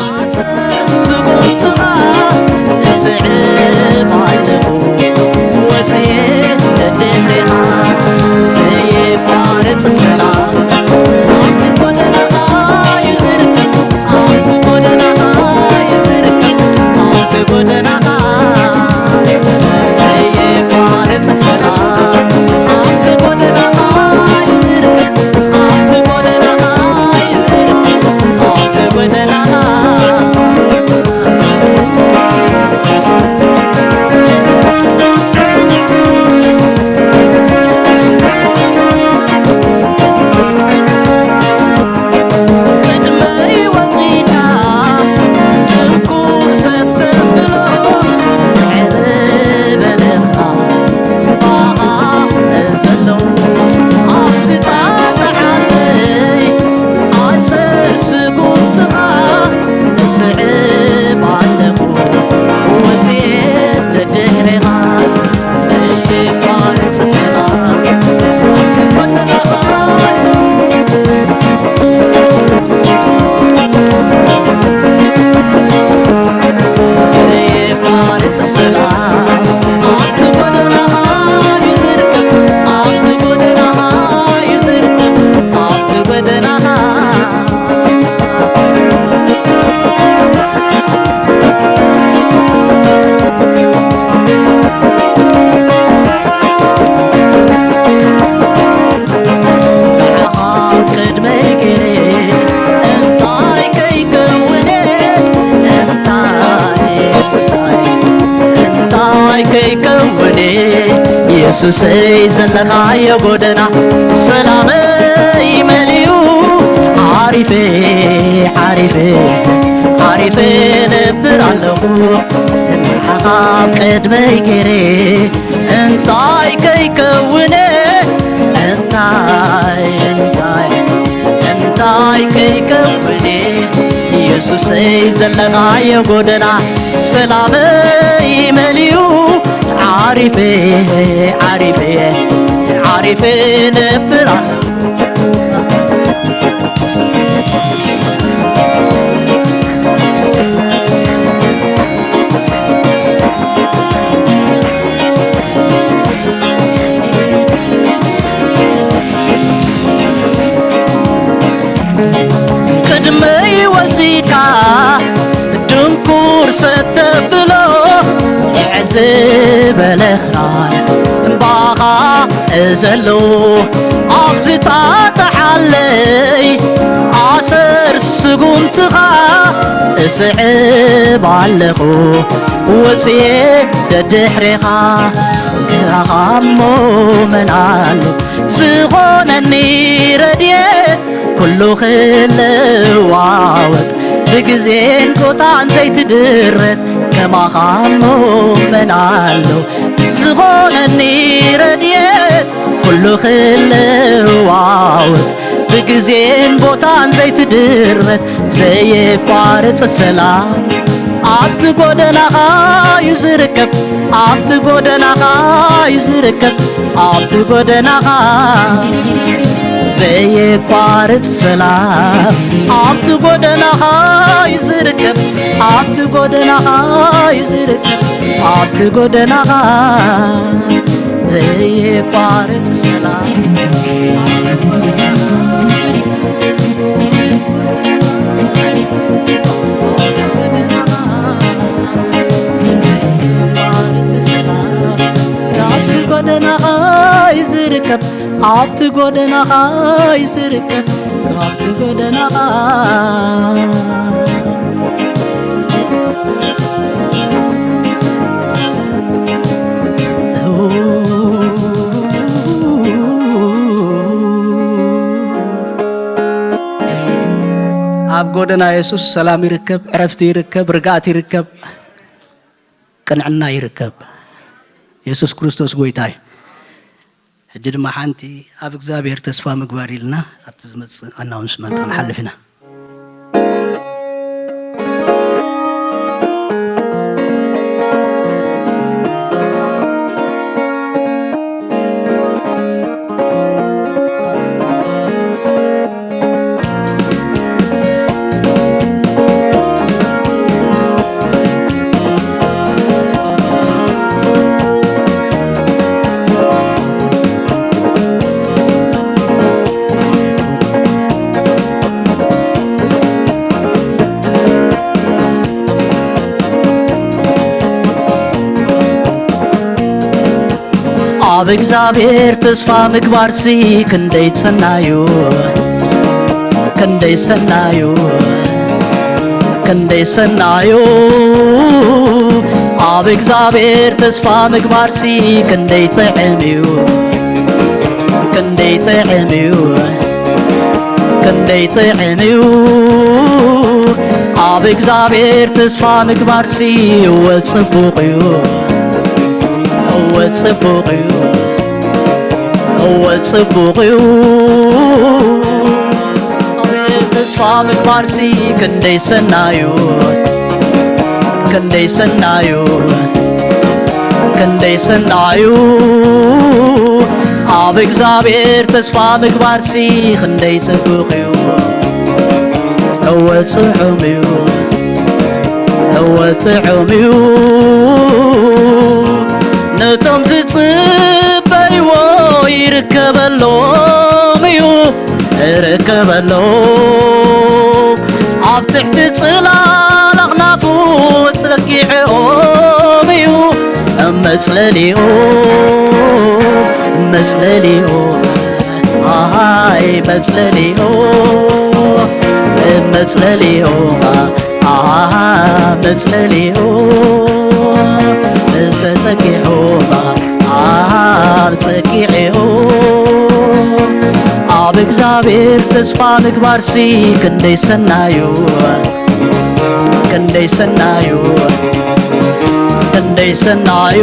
ኣሰር ስጉምትኻ እስዕብ ኣለኹ፣ ወፅየ ድሕሬኻ ዘየቋርፅ ሰላም ኣብቲ ጎደናኻ እዩ ዝርከብ፣ ኣብቲ ጎደናኻ እዩ ዝርከብ፣ ኣብቲ ጎደናኻ ዘየቋርፅ ሰላም ኣብቲ ጎደናኻ እዩ ዝርከብ፣ ኣብቲ ጎደናኻ እዩ ዝርከብ፣ ኣብቲ ጎደናኻ ቅድመይ ወጺእካ ትኩር ሰተብሎ፣ ዕብበለኻ ባኻ ዘለዉ ኣብዚ ጣጣዓለይ ኣሰር ስጉምትኻ እስዕብ ኣለኹ፣ ወጺኤ ደድሕሬኻ ዘይቋርጽ ሰላም። ዘይቋርጽ ሰላም ኣብቲ ጎደናኻ እዩ ዝርከብ፣ ኣብቲ ጎደናኻ እዩ ዝርከብ፣ ኣብቲ ጎደናኻ። ንዓኻ ቅድመይ ገይረ እንታይ ከይከውነ፣ እንታይ፣ እንታይ፣ እንታይ ከይከውነ፣ የሱሰይ ዘለኻዮ ጎደና ሰላመይ መሊኡ፣ ዓሪፈ፣ ዓሪፈ፣ ዓሪፈ ነብር ኣለኹ። ንዓኻ ኣብ ቅድመይ ገይረ እንታይ ከይከውነ፣ እንታይ፣ እንታይ፣ እንታይ ከይከውነ፣ የሱሰይ ዘለኻዮ ጎደና ሰላመይ መሊኡ፣ ዓሪፈ፣ ዓሪፈ፣ ዓሪፈ ነብር ኣለኹ። ቅድመይ ወጺእካ ድንቁር ሰተብሎ፣ ልዕል ዝበለ ኽራን እምባኻ ዘሎ፣ ኣብዚ ጣጣዓለይ ኣሰር ስጉምትኻ እስዕብ ኣለኹ፣ ወጽየ ደድሕሬኻ። ከማኻ እሞ መን ኣሎ ዝኾነኒ ረድኤት፣ ኩሉ ክለዋወጥ ብግዜን ቦታን ዘይትድረት፣ ከማኻ እሞ መን ኣሎ ዝኾነኒ ረድኤት፣ ኩሉ ክለዋወጥ ብግዜን ቦታን ዘይትድረት፣ ዘየቋርጽ ሰላም ኣብቲ ጎደናኻ እዩ ዝርከብ፣ ኣብቲ ጎደናኻ እዩ ዝርከብ፣ ኣብቲ ጎደናኻ። ዘየቋርጽ ሰላም ኣብቲ ጎደናኻ እዩ ዝርከብ፣ ኣብቲ ጎደናኻ እዩ ዝርከብ፣ ኣብቲ ጎደናኻ። ዘየቋርጽ ሰላም ኣብቲ ጎደናኻ እዩ ዝርከብ፣ ኣብቲ ጎደናኻ። ዘየቋርጽ ሰላም ኣብቲ ጎደናኻ እዩ ዝርከብ፣ ኣብቲ ጎደናኻ እዩ ዝርከብ፣ ኣብቲ ጎደናኻ። ኣብ ጎደና የሱስ ሰላም ይርከብ፣ ዕረፍቲ ይርከብ፣ ርግኣት ይርከብ፣ ቅንዕና ይርከብ። የሱስ ክርስቶስ ጎይታ እዩ። ሕጂ ድማ ሓንቲ ኣብ እግዚኣብሔር ተስፋ ምግባር ኢልና ኣብቲ ዝመጽእ ኣናውንስመንት ክንሓልፍ ኢና። ኣብ እግዚኣብሔር ተስፋ ምግባርሲ ክንደይ ሰናዩ፣ ክንደይ ሰናዩ፣ ክንደይ ሰናዩ። ኣብ እግዚኣብሔር ተስፋ ምግባርሲ ክንደይ ጥዕም እዩ፣ ክንደይ ጥዕም እዩ፣ ክንደይ ጥዕም እዩ። ኣብ እግዚኣብሔር ተስፋ ምግባርሲ እወ ጽቡቕ እዩ፣ እወ ጽቡቕ እዩ፣ እወ ጽቡቕ እዩ። ተስፋ ምግባርሲ ክንደይ ሰናዩ፣ ክንደይ ሰናዩ፣ ክንደይ ሰናዩ። ኣብ እግዚኣብሔር ተስፋ ምግባርሲ ክንደይ ጽቡቕ እዩ፣ እወ ጽዑም እዩ፣ እወ ጥዑም እዩ። ነቶም ዝጽበይዎ ይርከበሎም እዩ፣ ይርከበሎም። ኣብ ትሕቲ ጽላል ኣኽናፉ መጽለኪዕኦም እዩ፣ መጽለሊኦም፣ መጽለሊኦም። ኣሃይ መጽለሊኦ፣ መጽለሊኦ፣ ኣሃ መጽለሊኦ፣ ዘጸጊዖ፣ ኣሃ ጸጊዒኦ። ኣብ እግዚኣብሔር ተስፋ ምግባርሲ ክንደይ ሰናዩ፣ ክንደይ ሰናዩ፣ ክንደይ ሰናዩ።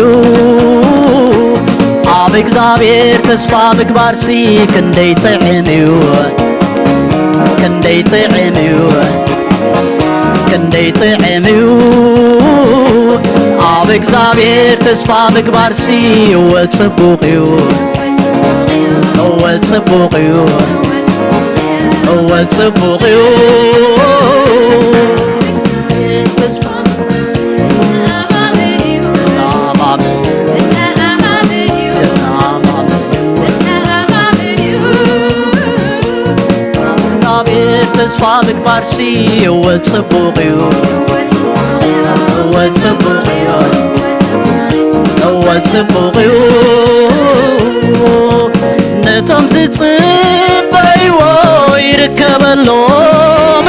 ኣብ እግዚኣብሔር ተስፋ ምግባርሲ ክንደይ ጥዕም እዩ፣ ክንደይ ጥዕም እዩ፣ ክንደይ ጥዕም እዩ። ኣብ እግዚኣብሔር ተስፋ ምግባርሲ እወ ጽቡቕ እዩ፣ እወ ጽቡቕ እዩ፣ እወ ጽቡቕ እዩ። ተስፋ ተኣማምን እዩ። ተኣማምን። ተኣማምን። ተኣማምን እዩ። እግዚኣብሔር ተስፋ ምግባርሲ እወ ጽቡቕ እዩ። እወ ጽቡቕ እዩ። እወ ጽቡቕ እዩ። ነቶም ዝጽበይዎ ይርከበሎም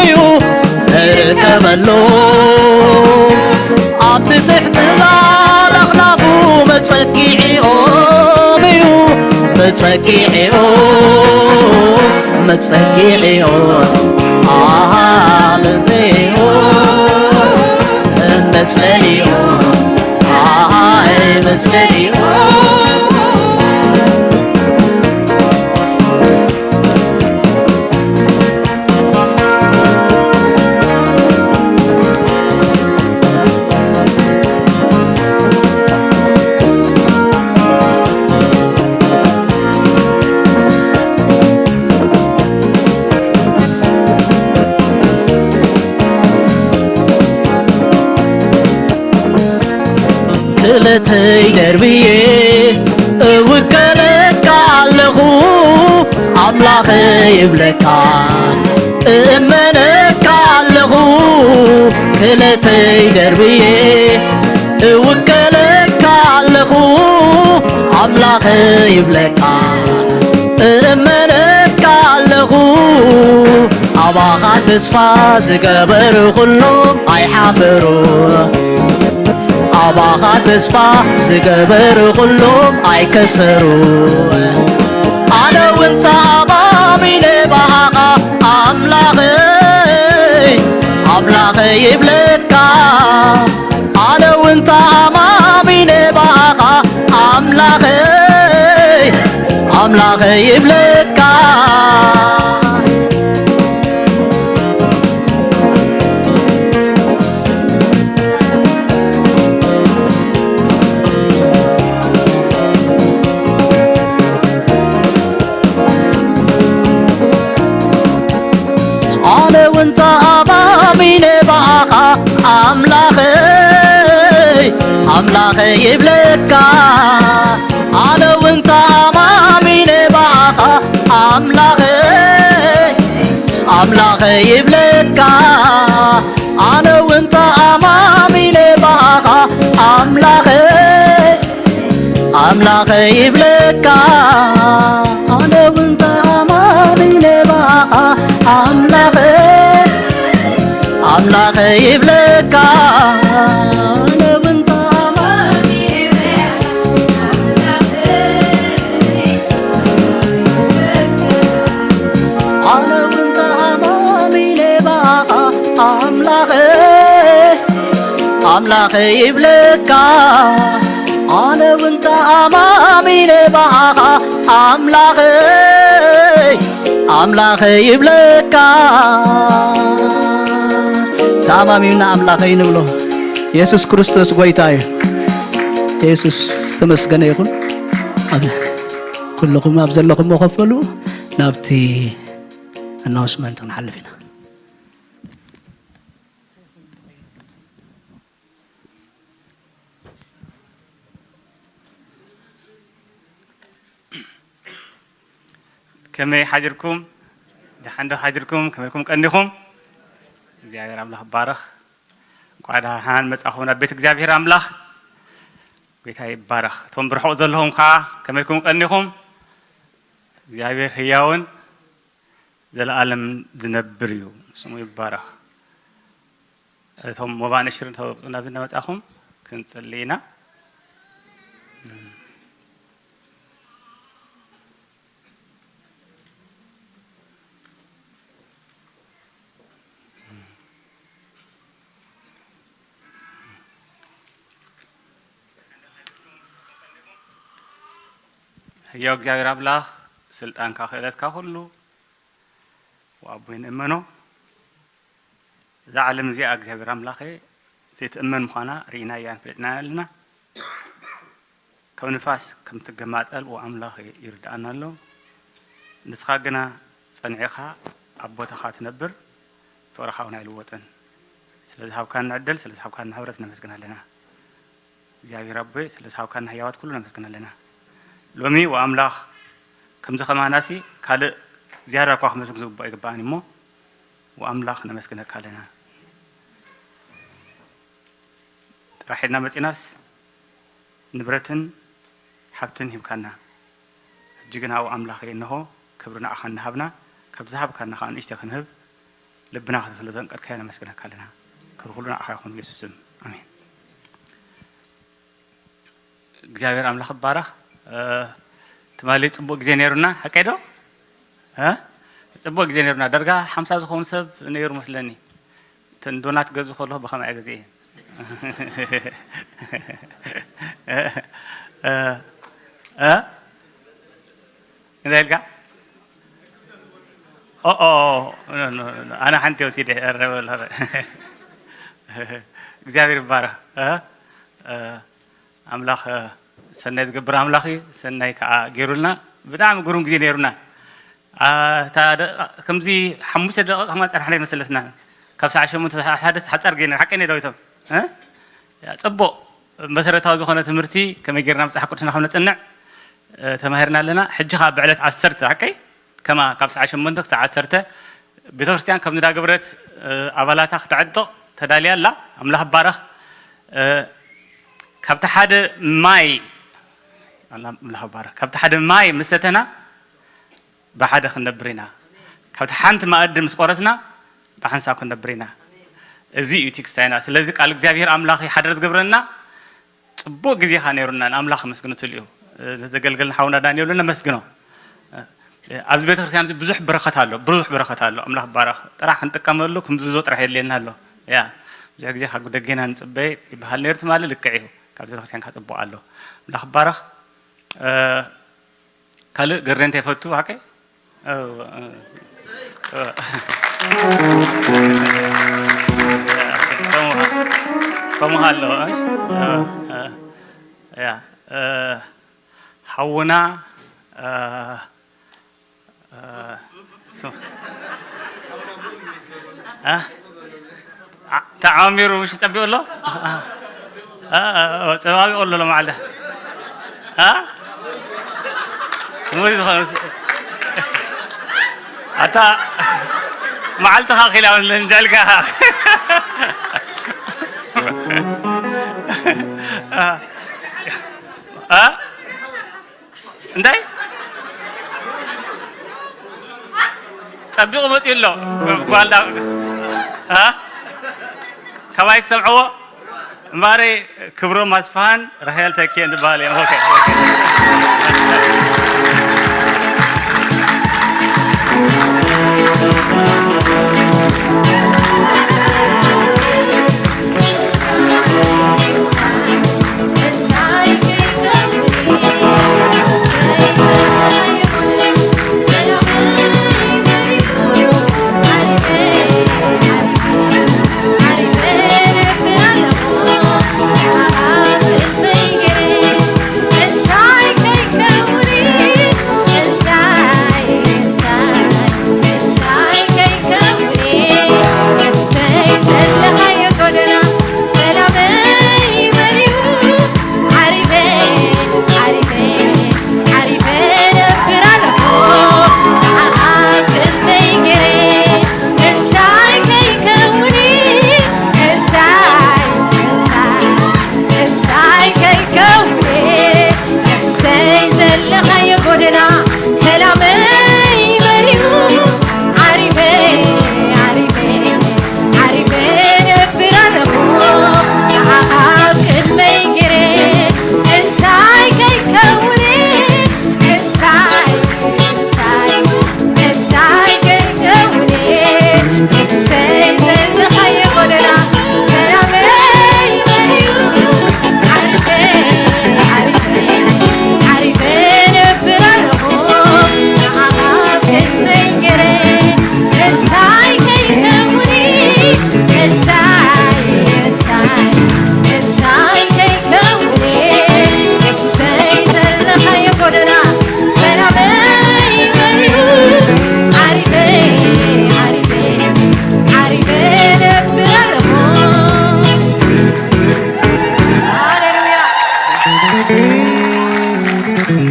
እዩ። ይርከበሎም። ኣብቲ ትሕቲ ላል ኣኽናፉ መጸጊዒኦም እዩ፣ መጸጊዒኦም፣ መጸጊዒኦም። ኣሃ መዘይኦም፣ መጽለሊኦም፣ ኣሃ መጽለሊኦም። ክእለተይ ደርብየ እውከለካ ኣለኹ፣ ኣምላኸ ይብለካ እእመነካ ኣለኹ። ክእለተይ ደርብየ እውከለካ ኣለኹ፣ ኣምላኸ ይብለካ እእመነካ ኣለኹ። ኣባኻ ተስፋ ዝገበሩ ኩሎም ኣይሓበሩ፣ ኣባኻ ተስፋ ዝገበሩ ኩሎም ኣይከሰሩ። ኣነ እውን ተኣማሚነ ብኣኻ ኣምላኸይ፣ ኣምላኸይ ይብለካ። ኣነ እውን ተኣማሚነ ብኣኻ ኣምላኸይ፣ ኣምላኸይ ይብለካ። ኣነ እውን ተኣማሚነ ብኣኻ ኣምላኸይ፣ ኣምላኸይ ይብለካ። ኣነ እውን ተኣማሚነ ብኣኻ ኣምላኸይ፣ ኣምላኸይ ይብለካ። ኣነ እውን ተኣማሚነ ብኣኻ ኣምላኸይ፣ ኣምላኸ ይብለካ ኣነ እውን ተኣማሚነ ብኣኻ ኣምላኸ ኣምላኸ ይብለካ ኣነ እውን ተኣማሚነ ኣነ እውን ተኣማሚነ ብኣኻ ኣምላኸ ኣምላኸ ይብለካ ኣነ እውን ተኣማሚነ ብኣኻ ኣምላኸይ ኣምላኸይ ይብለካ ተኣማሚምና ኣምላኸይ ንብሎ። የሱስ ክርስቶስ ጎይታ እዩ። የሱስ ተመስገነ ይኹን። ኣብ ኩልኹም ኣብ ዘለኹም መኸፈሉ ናብቲ ኣናውንስመንት ክንሓልፍ ኢና። ከመይ ሓዲርኩም? ደሓን ዶ ሓዲርኩም? ከመይ ኢልኩም ቀኒኹም? እግዚኣብሔር ኣምላኽ ይባረኽ። እንኳዕ ደሓን መጻኹም ናብ ቤት እግዚኣብሔር ኣምላኽ። ጎይታ ይባረኽ። እቶም ብርሑቕ ዘለኹም ከዓ ከመይ ኢልኩም ቀኒኹም? እግዚኣብሔር ህያውን ዘለኣለም ዝነብር እዩ። ስሙ ይባረኽ። እቶም ሞባእ ነሽርን ተውፅኡ ናብ እናመፃኹም ክንፅሊ ኢና። ህያው እግዚኣብሔር ኣምላኽ ስልጣንካ ክእለትካ ኩሉ ወኣቦይ ንእመኖ። እዛ ዓለም እዚኣ እግዚኣብሔር ኣምላኸ ዘይትእመን ምዃና ርኢናያን ፈሊጥናን ኣለና። ከም ንፋስ ከም ትገማጠል ወኣምላኽ ይርድኣና ኣሎ። ንስኻ ግና ጸኒዕኻ ኣብ ቦታኻ ትነብር፣ ፍቕርኻ እውን ኣይልወጥን። ስለ ዝሃብካና ዕድል፣ ስለ ዝሃብካና ህብረት ነመስግን ኣለና። እግዚኣብሔር ኣቦይ ስለ ዝሃብካና ህያባት ኩሉ ነመስግን ኣለና። ሎሚ ወኣምላኽ ከምዚ ከማናሲ ካልእ ዝያዳ እኳ ክመስግን ዝግባእ ኣይግባእን እሞ ወኣምላኽ ነመስግነካ ኣለና። ጥራሕ ኢልና መጺናስ ንብረትን ሓብትን ሂብካና። ሕጂ ግን ኣው ኣምላኸይ እንሆ ክብሪ ንዓኻ እናሃብና ካብ ዝሃብካና ከዓ ንእሽተ ክንህብ ልብና ስለ ዘንቀድካዮ ነመስግነካ ኣለና። ክብሪ ኩሉ ንዓኻ ይኹን ብየሱስ ስም ኣሜን። እግዚኣብሔር ኣምላኽ ይባረኽ። ትማሊ ፅቡቅ ግዜ ነይሩና ሓቀይ ዶ? ፅቡቅ ግዜ ነይሩና። ዳርጋ ሓምሳ ዝኸውን ሰብ ነይሩ መስለኒ። እተን ዶናት ገዝእ ከለኹ ብኸምኣ ግዜ እንታይ ኢልካ? ኣነ ሓንቲ ወሲደ። እግዚኣብሔር ይባረኽ። ኣምላኽ ሰናይ ዝገብር ኣምላኽ እዩ። ሰናይ ከዓ ገይሩልና። ብጣዕሚ ግሩም ግዜ ነይሩና። ከምዚ ሓሙሽተ ደቂቕ ከማን ፀናሕና ይመስለትና። ካብ ሰዓት ሸሞንተ ሰዓት ሓደ ሓፃር ግዜ ነይሩ። ሓቀይ ዶ ዳዊቶም? ፅቡቕ መሰረታዊ ዝኾነ ትምህርቲ ከመይ ጌርና መፅሓፍ ቅዱስና ከም ነፅንዕ ተማሂርና ኣለና። ሕጂ ከዓ ብዕለት ዓሰርተ ሓቀይ ከማ ካብ ሰዓት ሸሞንተ ክሳዕ ዓሰርተ ቤተክርስትያን ከም እንዳገበረት ኣባላታ ክተዕጥቕ ተዳልያ ኣላ። ኣምላኽ ባረኽ። ካብቲ ሓደ ማይ ኣምላኽ ባረኽ። ካብቲ ሓደ ማይ ምስ ሰተና ብሓደ ክንነብር ኢና። ካብቲ ሓንቲ መኣዲ ምስ ቆረስና ብሓንሳብ ክንነብር ኢና። እዚ እዩ እቲ ክስታይና። ስለዚ ቃል እግዚኣብሔር ኣምላኽ ሓደረት ገብረና። ፅቡቅ ግዜ ካ ነይሩና ንኣምላኽ ኣመስግኑ ትልዩ። ዘገልገልና ሓውና ዳንኤል ነመስግኖ። ኣብዚ ቤተክርስትያን እዚ ብዙሕ በረኸት ኣሎ፣ ብዙሕ በረኸት ኣሎ። ኣምላኽ ባረኽ። ጥራሕ ክንጥቀመሉ ክምዝዞ ጥራሕ የድልየና ኣሎ። ያ ብዙሕ ግዜ ካብ ደገና ንፅበይ ይበሃል ነይሩ ትማሊ ልክዕ እዩ። ካብዚ ቤተክርስትያን ካፅቡቅ ኣሎ። ኣምላኽ ባረኽ። ካልእ ገሬ እንታይ ይፈቱ ሓቀይ? ከምኡ ኣሎ። ሓውና ተዓሚሩ ምሽ ጸቢቑ ኣሎ። ጸባቢቑ ኣሎ ሎማዓልታ። ሙሉ ዝኾነ ኣታ መዓልትኻ ኺላ እውን ለንጀልካ። እ? እንታይ ጸቢቑ መጺኡ ኣሎ። ጓል ዳ- እ? ካባይ ክሰምዕዎ እምበኣረይ ክብሮም ኣስፍሃን ራሄል ተኪኤን ዝበሃል እዮም። ኦኬ።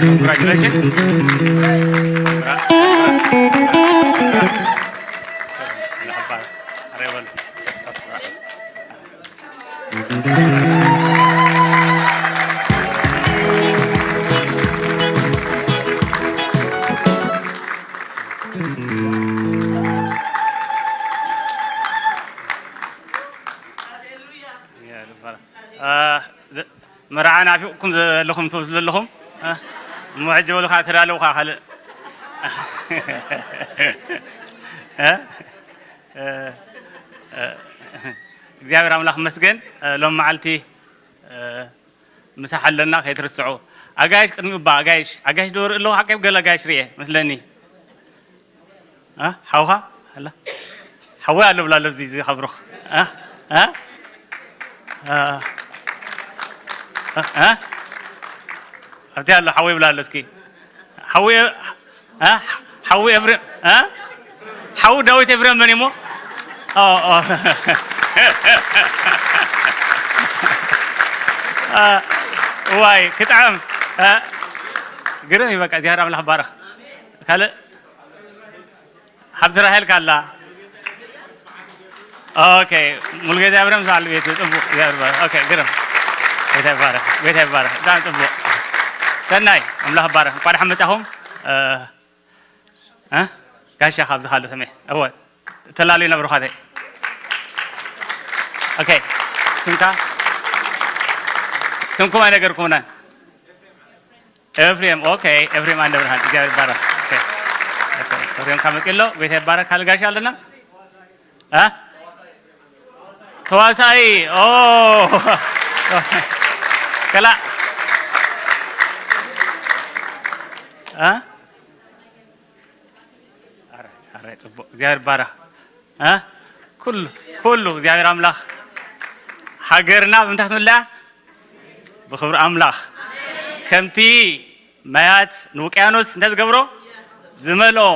Congratulations. መርዓ ናፊቕኩም ዘለኹም ትመስሉ ዘለኹም። እሞ ሕጂ በሉ ከዓ ተዳለዉ ከዓ ካልእ። እግዚኣብሔር ኣምላኽ ይመስገን። ሎም መዓልቲ ምሳሕ ኣለና፣ ከይትርስዑ። ኣጋይሽ ቅድሚ እባ፣ ኣጋይሽ፣ ኣጋይሽ ዶ ርኢ ኣለኹ? ሓቂ ገለ ኣጋይሽ ርኤ መስለኒ። እ? ሓውኻ? ኣላ? ሓወይ ኣሎ ብላ፣ ለብዚ እዚ ከብሩኽ። እ? እ? እ? እ? ኣብቲ ኣሎ፣ ሓወይ ብላ ኣሎ እስኪ። ሓወይ፣ እ? ሓዊ ኤፍሬም፣ እ? ሓዊ ዳዊት ኤፍሬም መን እሞ? ኦ፣ ኦ። እ፣ ዋይ፣ ክጥዕም። እ፣ ግርም እዩ በቃ፣ እግዚኣብሔር ኣምላኽ ባርኽ። ካልእ? ሓብቲ ራሄል ካላ? ኦኬ፣ ሙሉጌታ ኤፍሬም በዓል ቤቱ፣ ጽቡቕ፣ እግዚኣብሔር ባርኽ። ኦኬ፣ ግርም። ጌታ ይባረኽ፣ ጌታ ይባረኽ። ብጣዕሚ ጽቡቕ። ሰናይ፣ ኣምላኽ ይባረኽ። እንኳዕ ደሓን መጻኹም። እ፣ እ? ጋሻ ካብዚ ካልእ ሰሚዐ። እወ፣ ተላለዩ ነብሩ ኻተይ። ኦኬ፣ ስምካ? ስምኩም ኣይነገርኩምናን። ኤፍሬም፣ ኦኬ፣ ኤፍሬም ኣንደብርሃን፣ እግዚኣብሔር ይባረክ። ኦኬ፣ ኦኬ፣ ኤፍሬም ካብ መፅእ ኣሎ፣ ጌታ ይባረክ። ካልእ ጋሻ ኣለና? እ? ተዋሳኢ፣ ኦ። ከላ-፣ እ? ኣረ፣ ኣረ፣ ጽቡቕ። እግዚኣብሔር ይባረኽ። እ? ኩሉ፣ ኩሉ እግዚኣብሔር ኣምላኽ ሃገርና ብምንታይ ክትምልኣ? ብኽብሪ ኣምላኽ። ከምቲ ማያት ንውቅያኖስ እንታይ ዝገብሮ? ዝመልኦ።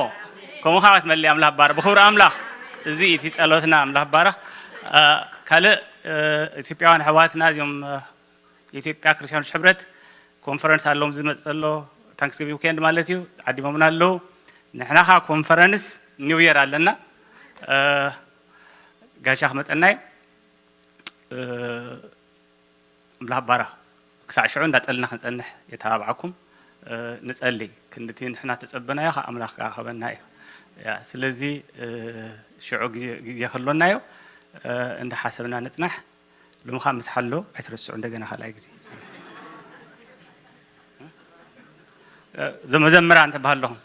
ከምኡ ኸዓ ክትመልእ ኣምላኽ ይባረኽ። ብኽብሪ ኣምላኽ። እዚ እቲ ጸሎትና ኣምላኽ ይባረኽ። እ፣ ካልእ፣ እ፣ ኢትዮጵያውያን ኣሕዋትና እዚኦም፣ እ፣ የኢትዮጵያ ክርስቲያኖች ሕብረት ኮንፈረንስ ኣለዎም ዝመጽእ ዘሎ ታንክስጊቪንግ ዊኬንድ ማለት እዩ። ዓዲሞምና ኣለዉ። ንሕና ኸዓ ኮንፈረንስ ኒው ይር ኣለና። እ፣ ጋሻ ክመጸና እዩ። እ፣ ኣምላኽ ባረኽ። ክሳዕ ሽዑ እንዳጸለና ክንጸንሕ የተባብዓኩም። ንጸሊ ክንድቲ ንሕና ተጸበናዮ ካብ ኣምላኽ ክረኸበና እዩ። ያ ስለዚ ሽዑ ግዜ ክህሎናዮ እንዳሓሰብና ንጽናሕ። ልምኻ ምስ ሓሎ ኣይትረስዑ። እንደገና ካልኣይ ግዜ ዘመዘምራ እንተባሃለኹም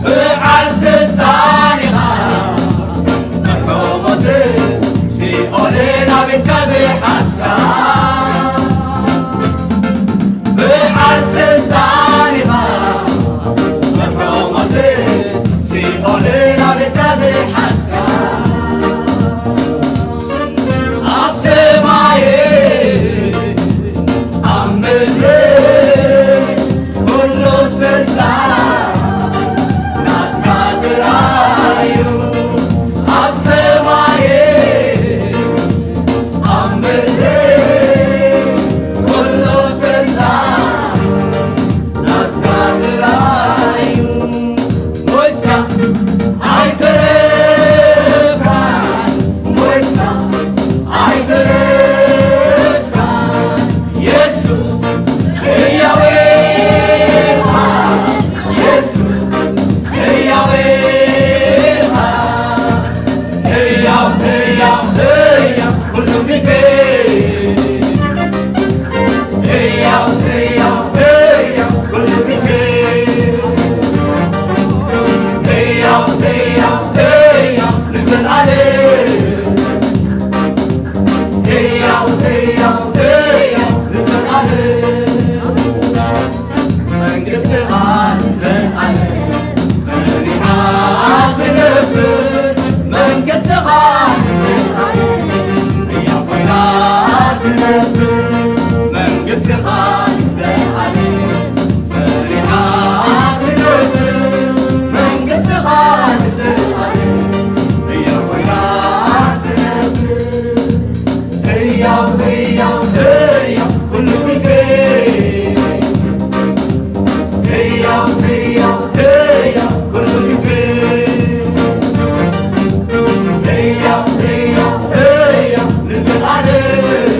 በዓል ስልጣን ኢኻ፣ መርሖ ሞትን ሲኦልን ኣብ ኢድካ ዝሓዝካ። በዓል ስልጣን ኢኻ፣ መርሖ ሞትን ሲኦልን ኣብ ኢድካ ዝሓዝካ። ኣብ ሰማይ ኣብ ምድሪ ኩሉ ስልጣን ናትካ ጥራይ እዩ። ኣብ ሰማይ ኣብ ምድሪ ኩሉ ስልጣን ናትካ ጥራይ እዩ። ሞይትካ ኣይተረፍካን፣ ሞይትካ ኣይተረፍካን። የሱስ ህያው ኢኻ፣ የሱስ ህያው ኢኻ። ህያው፣ ህያው፣ ህያው ኩሉ ግዜ። ህያው፣ ህያው፣ ህያው ኩሉ ግዜ። ህያው፣ ህያው፣ ህያው ንዘለኣለም። ህያው፣ ህያው፣ ህያው ንዘለኣለም። መንግስትኻ ንዘለኣለም ጸኒዓ ትነብር፣ መንግስትኻ ንዘለኣለም ሕያው ኮይና ትነብር፣ መንግስትኻ ንዘለኣለም ጸኒዓ ትነብር፣ መንግስትኻ ንዘለኣለም ሕያው ኮይና ትነብር። ህያው፣ ህያው፣ ህያው ኩሉ ግዜ። ህያው፣ ህያው፣ ህያው ኩሉ ግዜ። ህያው፣ ህያው፣ ህያው ንዘለኣለም።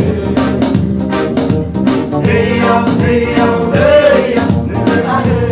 ህያው፣ ህያው፣ ህያው ንዘለኣለም።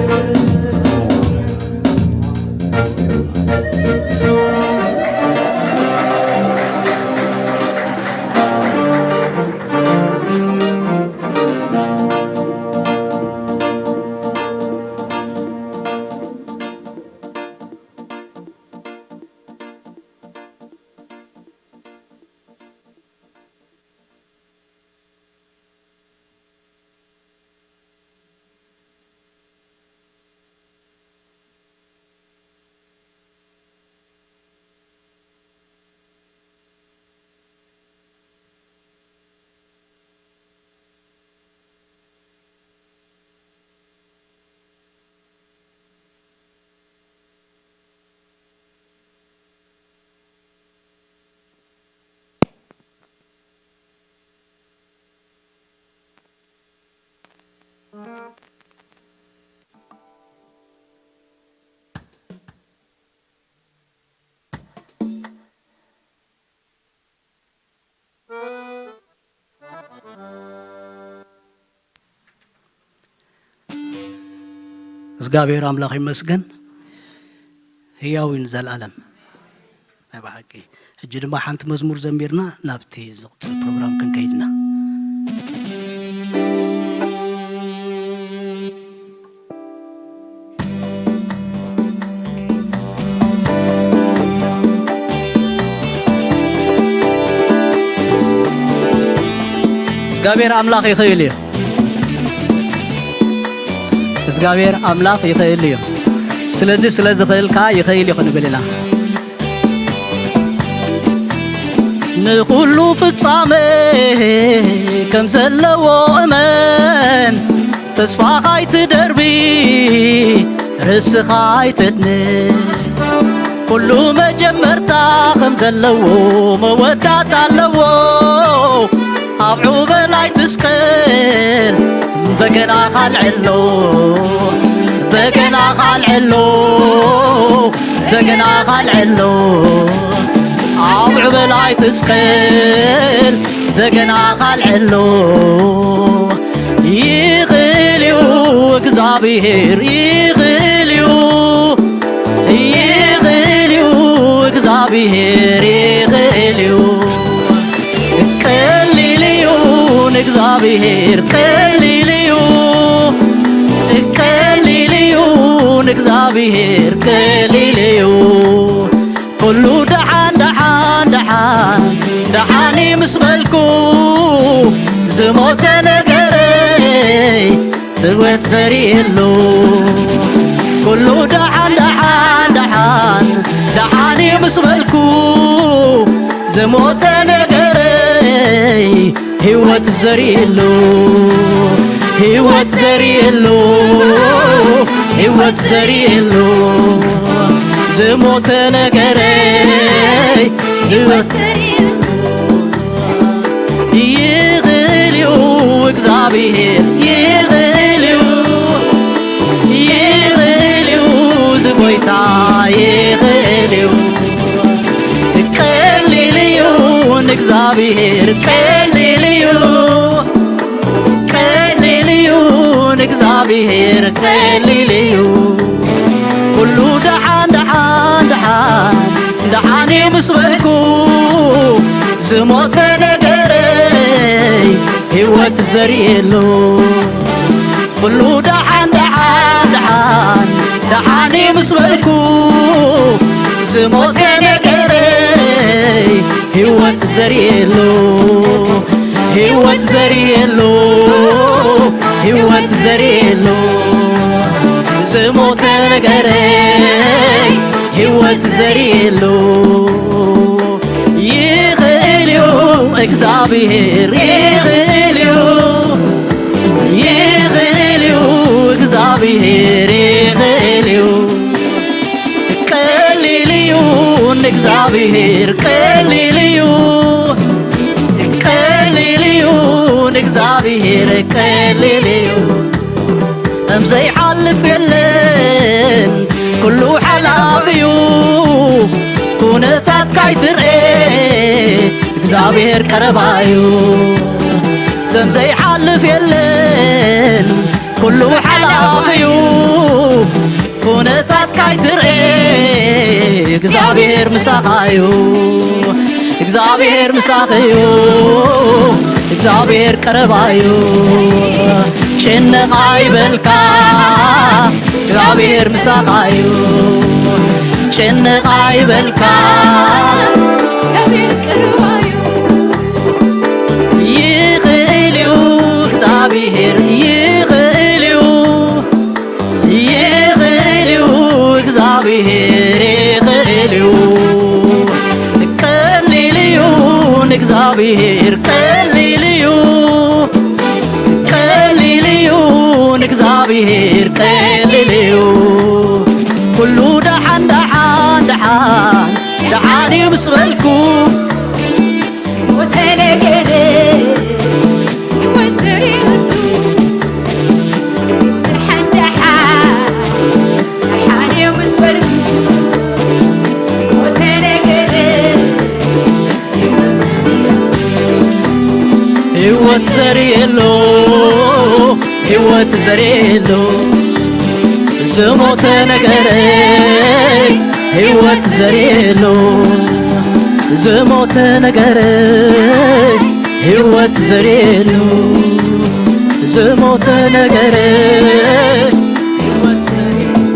እግዚኣብሔር ኣምላኽ ይመስገን፣ ህያው እዩ ንዘለኣለም። ናይ ብሓቂ። ሕጂ ድማ ሓንቲ መዝሙር ዘሚርና ናብቲ ዝቕጽል ፕሮግራም ክንከይድ ኢና። እግዚኣብሔር ኣምላኽ ይኽእል እዩ። እግዚኣብሔር ኣምላኽ ይኽእል እዩ። ስለዚ ስለ ዝኽእል ከኣ ይኽእል እዩ ክንብል ኢና። ንኹሉ ፍጻመ ከም ዘለዎ እመን፣ ተስፋኻ ኣይትደርቢ፣ ርእስኻ ኣይተድንቕ። ኩሉ መጀመርታ ከም ዘለዎ መወዳእታ ኣለዎ። ኣብ ዑበል ኣይትስቀል፣ በገናኻ ኣልዕሎ፣ በገናኻ ኣልዕሎ፣ በገናኻ ኣልዕሎ። ኣብ ዕበል ኣይትስቀል፣ በገና ካልዐሎ። ይኽእል እዩ እግዚኣብሔር፣ ይኽእል እዩ፣ ይኽእል እዩ እግዚኣብሔር፣ ይኽእል እዩ። ቀሊል እዩ ንእግዚኣብሔር፣ ቀሊል እዩ፣ ቀሊል እዩ ንእግዚኣብሔር፣ ቀሊል እዩ። ኩሉ ደሓን፣ ደሓን፣ ደሓን፣ ደሓን ምስ በልኩ፣ ዝሞተ ነገረይ ህይወት ዘርእየሉ። ኩሉ ደሓን፣ ደሓን፣ ደሓን፣ ደሓን ምስ በልኩ፣ ዝሞተ ነገረይ ህይወት ዘርእየሉ፣ ህይወት ዘርእየሉ፣ ህይወት ዘርእየሉ። ዝሞተ ነገረይ ህይወት ይኽእል እዩ እግዚኣብሔር፣ ይኽእል እዩ፣ ይኽእል እዩ ዝጎይታ፣ ይኽእል እዩ። ቀሊል እዩ ንእግዚኣብሔር፣ ቀሊል እዩ፣ ቀሊል እዩ ንእግዚኣብሔር፣ ቀሊል እዩ። ኩሉ ደሓን፣ ደሓን፣ ደሓን፣ ደሓን እዩ ምስ በልኩ፣ ዝሞተ ነገረይ ህይወት ዘርእየሉ። ኩሉ ደሓን፣ ደሓን፣ ደሓን፣ ደሓን እዩ ምስ በልኩ፣ ዝሞተ ነገረይ ህይወት ዘርእየሉ፣ ህይወት ዘርእየሉ፣ ህይወት ዘርእየሉ። ዝሞተ ነገረይ ህይወት ዘርእየሉ። ይኽእል እዩ እግዚኣብሔር፣ ይኽእል እዩ፣ ይኽእል እዩ እግዚኣብሔር፣ ይኽእል እዩ። ቀሊል እዩ ንእግዚኣብሔር፣ ቀሊል እዩ፣ ቀሊል እዩ ንእግዚኣብሔር፣ ቀሊል እዩ። ከም ዘይሓልፍ የለን፣ ኩሉ ሓላፊ እዩ። ኩነታትካ ኣይትርኤ፣ እግዚኣብሔር ቀረባ እዩ። ከም ዘይሓልፍ የለን፣ ኩሉ ሓላፊ እዩ። ኩነታትካ ኣይትርኤ፣ እግዚኣብሔር ምሳኻ እዩ። እግዚኣብሔር ምሳኺ እዩ። እግዚኣብሔር ቀረባ እዩ። ጭንቕ ኣይበልካ፣ እግዚኣብሔር ምሳኻ እዩ። ጭንቕ ኣይበልካ፣ እግዚኣብሔር ቀረባ እዩ። ይኽእል እዩ፣ እግዚኣብሔር ይኽእል እዩ። ይኽእል እዩ፣ እግዚኣብሔር ይኽእል እዩ። ቀሊል እዩ ንእግዚኣብሔር፣ ቀሊል እዩ፣ ቀሊል እዩ ንእግዚኣብሔር፣ ቀሊል እዩ። ኩሉ ደሓን፣ ደሓን፣ ደሓን፣ ደሓን እዩ ምስ በልኩ፣ ዝሞተ ነገረይ ህይወት ዘርእየሉ። ደሓን ደሓን ደሓን እዩ ምስ በልኩ፣ ዝሞተ ነገረይ ህይወት ዘርእየሉ፣ ህይወት ዘርእየሉ። ዝሞተ ነገረይ ህይወት ዘርእየሉ፣ ዝሞተ ነገረይ ህይወት ዘርእየሉ፣ ዝሞተ ነገረይ ህይወት ዘርእየሉ።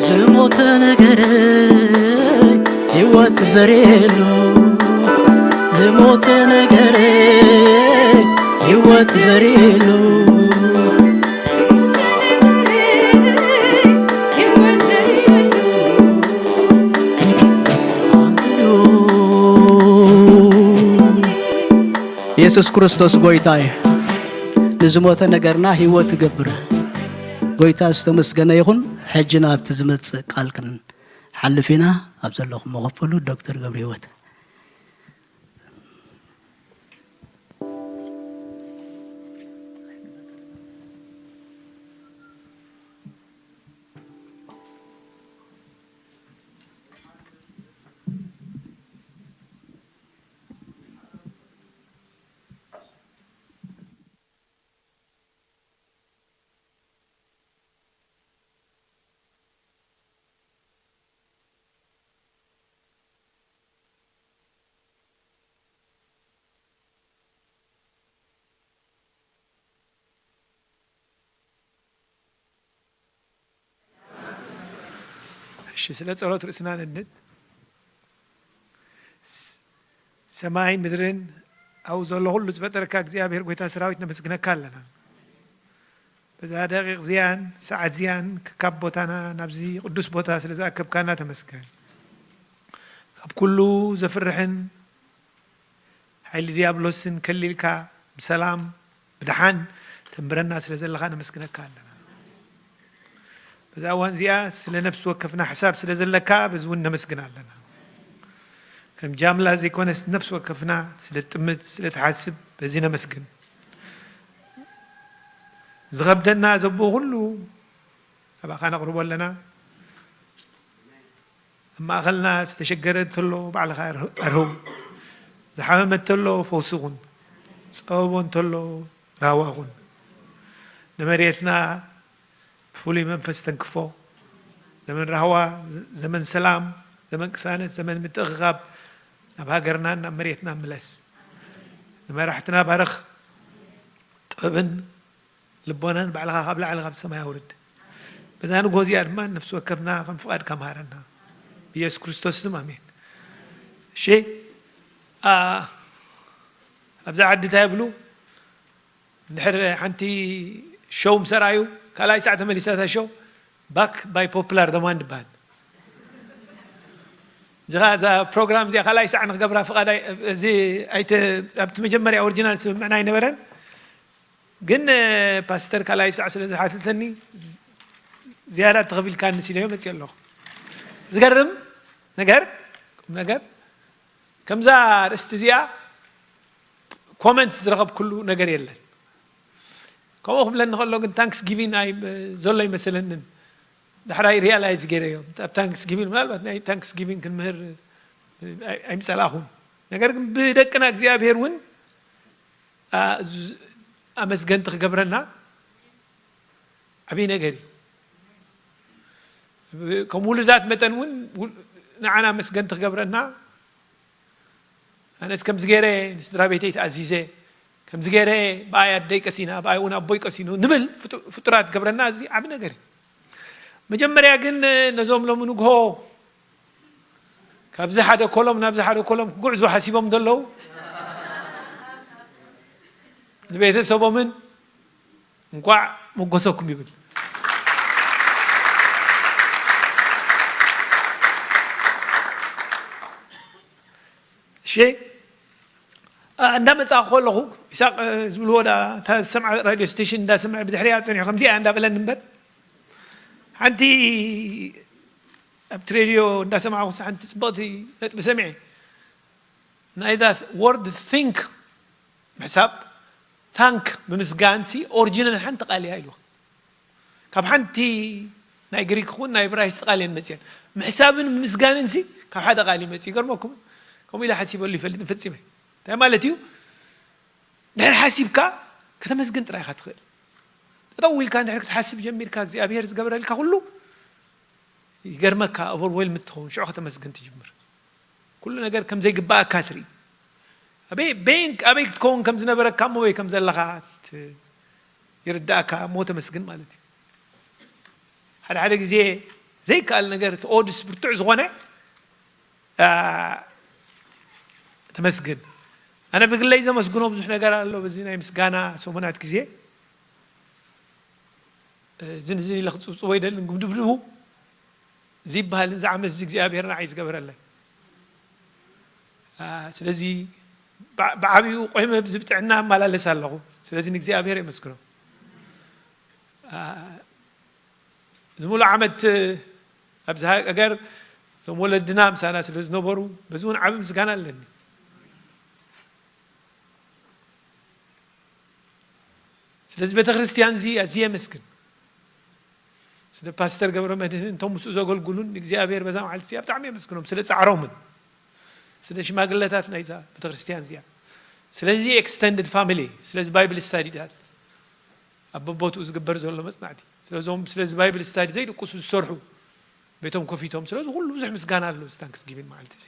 ዝሞተ ነገረይ ህይወት ዘርእየሉ፣ ዝሞተ ነገረይ ህይወት ዘርእየሉ። የሱስ ክርስቶስ ጎይታ እዩ። ንዝሞተ ነገርና ህይወት ይገብር። ጎይታ ዝተመስገነ ይኹን። ሕጂ ናብቲ ዝመጽእ ቃል ክንሓልፍ ኢና። ኣብ ዘለኹም መኸፈሉ ዶክተር ገብረ ህይወት። እሺ፣ ስለ ጸሎት ርእስና ነድንድ። ስ-፣ ሰማይን ምድርን ኣብኡ ዘሎ ኩሉ ዝፈጠረካ እግዚኣብሔር ጐይታ ሰራዊት ነመስግነካ ኣለና። በዛ ደቂቕ እዚኣን ሰዓት እዚኣን ካብ ቦታና ናብዚ ቅዱስ ቦታ ስለ ዝኣከብካና ተመስገን። ካብ ኩሉ ዘፍርሕን ሓይሊ ዲያብሎስን ከሊልካ ብሰላም ብደሓን ተንብረና ስለ ዘለኻ ነመስግነካ ኣለና። በዛ እዋን እዚኣ ስለ ነፍሲ ወከፍና ሕሳብ ስለ ዘለካ በዚ እውን ነመስግን ኣለና። ከም ጃምላ ዘይኮነስ ነፍሲ ወከፍና ስለ ትጥምት፣ ስለ ትሓስብ በዚ ነመስግን። ዝኸብደና ዘቦ ኩሉ ናባኻ ነቕርቦ ኣለና። ኣብ ማእኸልና ዝተሸገረ እንተሎ ባዕልኻ ኣርህ-፣ ኣርህው። ዝሓመመ እንተሎ ፈውሲ ኩን። ጸበቦ እንተሎ ራህዋ ኩን። ንመሬትና ብፍሉይ መንፈስ ተንክፎ። ዘመን ራህዋ፣ ዘመን ሰላም፣ ዘመን ቅሳነት፣ ዘመን ምትእኽኻብ ናብ ሃገርናን ናብ መሬትናን ምለስ። ንመራሕትና ባርኽ። ጥበብን ልቦናን ባዕልኻ ካብ ላዕሊ ካብ ሰማይ ኣውርድ። በዛ ንግሆ እዚኣ ድማ ነፍሲ ወከፍና ከም ፍቓድካ መሃረና። ብየሱስ ክርስቶስ ስም ኣሜን። እሺ፣ ኣ፣ ኣብዛ ዓዲ እንታይ ይብሉ? እንድሕር ሓንቲ ሾው ምስ ኣርኣዩ፣ ካልኣይ ሳዕ ተመሊሳ እታ ሾው፣ ባክ ባይ ፖፕላር ደማንድ ይበሃል። እዚኻ እዛ ፕሮግራም እዚኣ ካልኣይ ሳዕ ንክገብራ ፍቓድ ኣይ-፣ እዚ ኣይተ-፣ ኣብቲ መጀመርያ ኦሪጂናል ስምምዕና ኣይነበረን። ግን፣ እ፣ ፓስተር ካልኣይ ሳዕ ስለ ዝሓተተኒ ዝ-፣ ዝያዳ ተኸፊልካኒ ሲለዮ መፅእ ኣለኹ። ዝገርም ነገር፣ ቁም ነገር፣ ከምዛ ኣርእስቲ እዚኣ ኮመንት ዝረኸብኩሉ ነገር የለን። ከምኡ ክብለኒ ከሎ ግን ታንክስ ጊቪን ኣይ-፣ ዘሎ ኣይመሰለንን። ዳሕራይ ሪያላይዝ ገይረዮ። ኣብ ታንክስ ጊቪን ምናልባት ናይ ታንክስ ጊቪን ክንምህር ኣይ-፣ ኣይምጸላእኹን። ነገር ግን ብደቅና እግዚኣብሔር እውን፣ ኣ-፣ ዝ-፣ ኣመስገንቲ ክገብረና ዓብዪ ነገር እዩ። ከም ውሉዳት መጠን እውን ውል-፣ ንዓና ኣመስገንቲ ክገብረና፣ ኣነስ ከምዚ ገይረ ንስድራ ቤተይ ተኣዚዘ፣ ከምዚ ገይረ ብኣይ ኣደይ ቀሲና፣ ብኣይ እውን ኣቦይ ቀሲኑ ንብል ፍጡ-፣ ፍጡራት ክገብረና እዚ ዓቢ ነገር እዩ። መጀመርያ ግን ነዞም ሎሚ ንግሆ ካብዚ ሓደ ኮሎም ናብዚ ሓደ ኮሎም ክጉዕዙ ሓሲቦም ዘለዉ ንቤተሰቦምን እንቋዕ መጎሰኩም ይብል። እሺ፣ እ፣ እንዳመጻእኩ ከለኹ፣ ይስሐቅ፣ እ፣ ዝብልዎ ዳ-፣ እታ ዝሰምዓ ራድዮ ስቴሽን እንዳሰምዐ ብድሕሪኣ ጸኒሑ ከምዚኣ እንዳበለኒ እምበር፣ ሓንቲ ኣብቲ ሬድዮ እንዳሰማዕኩስ ሓንቲ ጽብቕቲ ነጥቢ ሰሚዐ። ናይ that word think ምሕሳብ፣ ታንክ ብምስጋንሲ ኦሪጂናል ሓንቲ ቃል እያ ኢልዋ። ካብ ሓንቲ ናይ ግሪክ ኹን ናይ ብራይስጥ ቃል እየን መፅየን። ምሕሳብን ምምስጋንን ሲ ካብ ሓደ ቃል እዩ መፅዩ። ይገርመኩም። ከምኡ ኢለ ሓሲበሉ ይፈልጥን ፈፂመ። እንታይ ማለት እዩ? ድሕር ሓሲብካ ከተመስግን ጥራይ ኢኻ ትኽእል። ጠጠው ኢልካ እንድሕር ክትሓስብ ጀሚርካ እግዚኣብሔር ዝገበረልካ ኩሉ ይገርመካ። ኦቨርዌልም ትኸውን፣ ሽዑ ከተመስግን ትጅምር። ኩሉ ነገር ከም ዘይግባኣካ ትርኢ። ኣበይ፣ በይን-፣ ኣበይ ክትከውን ከም ዝነበረካ እሞ ወይ ከም ዘለኻ ት-፣ ይርዳእካ እሞ ተመስግን ማለት እዩ። ሓደ ሓደ ግዜ ዘይከኣል ነገር፣ እቲ ኦድስ ብርቱዕ ዝኾነ፣ ኣ፣ ተመስግን። ኣነ ብግለይ ዘመስግኖ ብዙሕ ነገር ኣሎ። በዚ ናይ ምስጋና ሰሙናት ግዜ፣ እ፣ ዝን ዝን ኢለ ክጽብጽቦ ይደልን፣ ግብድብድቡ ዘይበሃል፣ እዚ ዓመት እዚ እግዚኣብሔር ንዓይ ዝገበረለይ። ኣ፣ ስለዚ ብዓ-፣ ብዓቢኡ ቆይመ ብዚ ብጥዕና እመላለስ ኣለኹ። ስለዚ ንእግዚኣብሔር የመስግኖ። ኣ፣ እዚ ሙሉእ ዓመት ኣብዚ ሃገር እዞም ወለድና ምሳና ስለ ዝነበሩ፣ በዚ እውን ዓቢ ምስጋና ኣለኒ። ስለዚ ቤተ ክርስቲያን እዚ ኣዝየ የመስግን። ስለ ፓስተር ገብረ መድህን፣ እቶም ምስኡ ዘገልግሉን ንእግዚኣብሔር በዛ መዓልቲ እዚኣ ብጣዕሚ የመስግኖም፣ ስለ ጻዕሮምን፣ ስለ ሽማግለታት ናይዛ ቤተ ክርስቲያን እዚኣ፣ ስለዚ ኤክስተንድድ ፋሚሊ፣ ስለዚ ባይብል ስታዲታት ኣብ በቦትኡ ዝግበር ዘሎ መጽናዕቲ፣ ስለዞም፣ ስለዚ ባይብል ስታዲ ዘይድቅሱ ዝሰርሑ፣ ቤቶም ከፊቶም፣ ስለዚ ኩሉ ብዙሕ ምስጋና ኣሎ፣ እዚ ታንክስ ጊቪን መዓልቲ እዚ።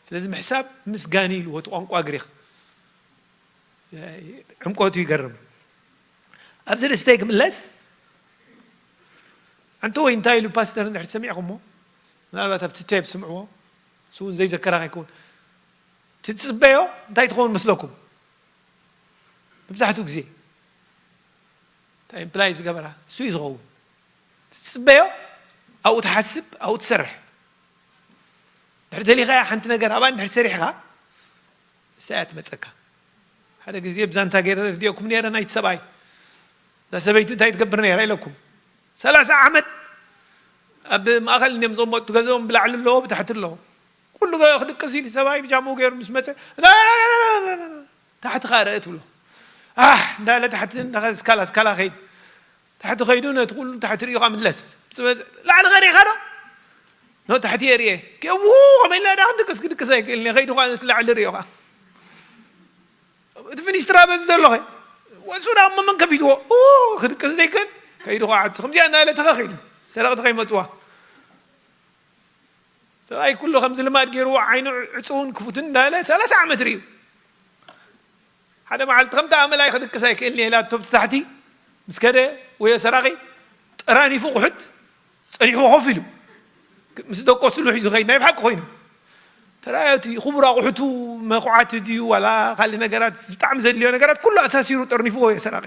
ስለዚ ምሕሳብ ምስጋን ኢልዎ እቲ ቋንቋ ግሪኽ። ዕምቆቱ ይገርም። ኣብዚ ርእስተይ ክምለስ፣ ኣንተ ወይ እንታይ ኢሉ ፓስተር እንድሕር ሰሚዕኹሞ፣ ምናልባት ኣብቲ ቴፕ ስምዕዎ፣ እሱ እውን ዘይዘከራ ከይከውን። ትጽበዮ እንታይ ትኸውን መስለኩም? መብዛሕትኡ ግዜ እንታይ ኢምፕላይ ዝገበራ እሱ እዩ ዝኸውን። ትጽበዮ ኣብኡ ትሓስብ፣ ኣብኡ ትሰርሕ። ድሕሪ ደሊኻያ ሓንቲ ነገር ኣብኣ እንድሕር ሰሪሕኻ፣ ንሳ እያ ትመጸካ። ሓደ ግዜ ብዛንታ ገይረ ረድኤኩም ነይረ፣ ናይቲ ሰብኣይ። እዛ ሰበይቱ እንታይ ትገብር ነይራ ኢለኩም። ሰላሳ ዓመት ኣብ ማእከል እንዲዮም ዝቕመጡ፣ እቲ ገዝኦም ብላዕሊ ኣለዎ፣ ብታሕቲ ኣለዎ። ኩሉ ገ-፣ ክድቅስ ኢሉ ሰብኣይ ብጃምኡ ገይሩ ምስ መጸ፣ "ና፣ ና፣ ና፣ ና፣ ና፣ ና፣ ና፣ ታሕቲ ኸኣ ርእ" ትብሎ። ኣሕ እንዳለ ታሕቲ እንዳኸ-፣ እስካላ፣ እስካላ ኸይድ። ታሕቲ ኸይዱ ነቲ ኩሉ ታሕቲ ርእዩ ኸኣ ምለስ። ምስ መጸ፣ "ላዕሊ ኸ ርኢኻ ዶ?" "ኖ፣ ታሕቲ እየ ርእየ." "ኬው፣ ከመይ ኢልና ዳ ክንድቅስ፣ ክድቅስ ኣይክእልን እየ፣ ኸይዱ ኸኣ ነቲ ላዕሊ ርእዮ ኸኣ። እቲ ፊኒስትራ በዚ ዘሎ ኸ?" ወሱ ዳ እሞ መን ከፊትዎ? ኡ፣ ክድቅስ ዘይክእል፣ ከይዱ ኸዓ ዓጽ-፣ ከምዚኣ እንዳለ ተኸኺሉ፣ ሰረቕቲ ከይመጽዋ። ሰብኣይ ኩሉ ከምዚ ልማድ ገይርዎ ዓይኑ ዕጹውን ክፉትን እንዳለ ሰላሳ ዓመት ርእዩ። ሓደ መዓልቲ ከምታ ኣመላይ ክድቅስ ኣይክእልን እየ ኢላቶ ብቲ ታሕቲ ምስ ከደ ወዮ ሰራቒ ጠራኒፉ ኣቑሑት ጸኒሕዎ ኮፍ ኢሉ ምስ ደቆስሉ ሒዙ ኸይድ ናይ ብሓቂ ኮይኑ። ተራዮ እቲ ክቡር ኣቑሑቱ መኹዓቲ ድዩ ዋላ ካልእ ነገራት ብጣዕሚ ዘድልዮ ነገራት ኩሉ ኣሳሲሩ ጠርኒፉ ወዮ ሰራቒ።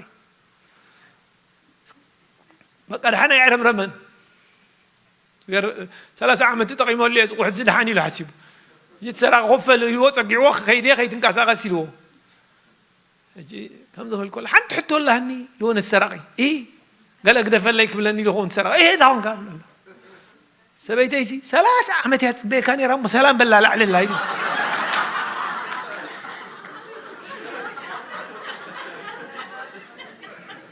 በቃ ደሓን ኣየዕረምረመን። ዝገር-፣ ሰላሳ ዓመት ተጠቒመሉ እየ፣ ዝቑሕ እዚ ደሓን ኢሉ ሓሲቡ። እዚ እቲ ሰራቒ ኮፍ በል ኢልዎ፣ ጸጊዕዎ፣ "ክኸይድ እየ፣ ከይትንቀሳቐስ" ኢልዎ። ሕጂ ከምዚ ክብል ከሎ፣ "ሓንቲ ሕቶ ኣላኒ" ኢልዎ ነቲ ሰራቒ። "ኢ፣ ገለ ግደፈለይ ክብለኒ ኢሉ ክኸውን ሰራቒ። እ፣ እታ ኾንካ" ብሎ ኣሎ። ሰበይተይሲ፣ "ሰላሳ ዓመት እያ ትጽበየካ ነይራ እሞ ሰላም በላ ላዕለላ" ኢሉ።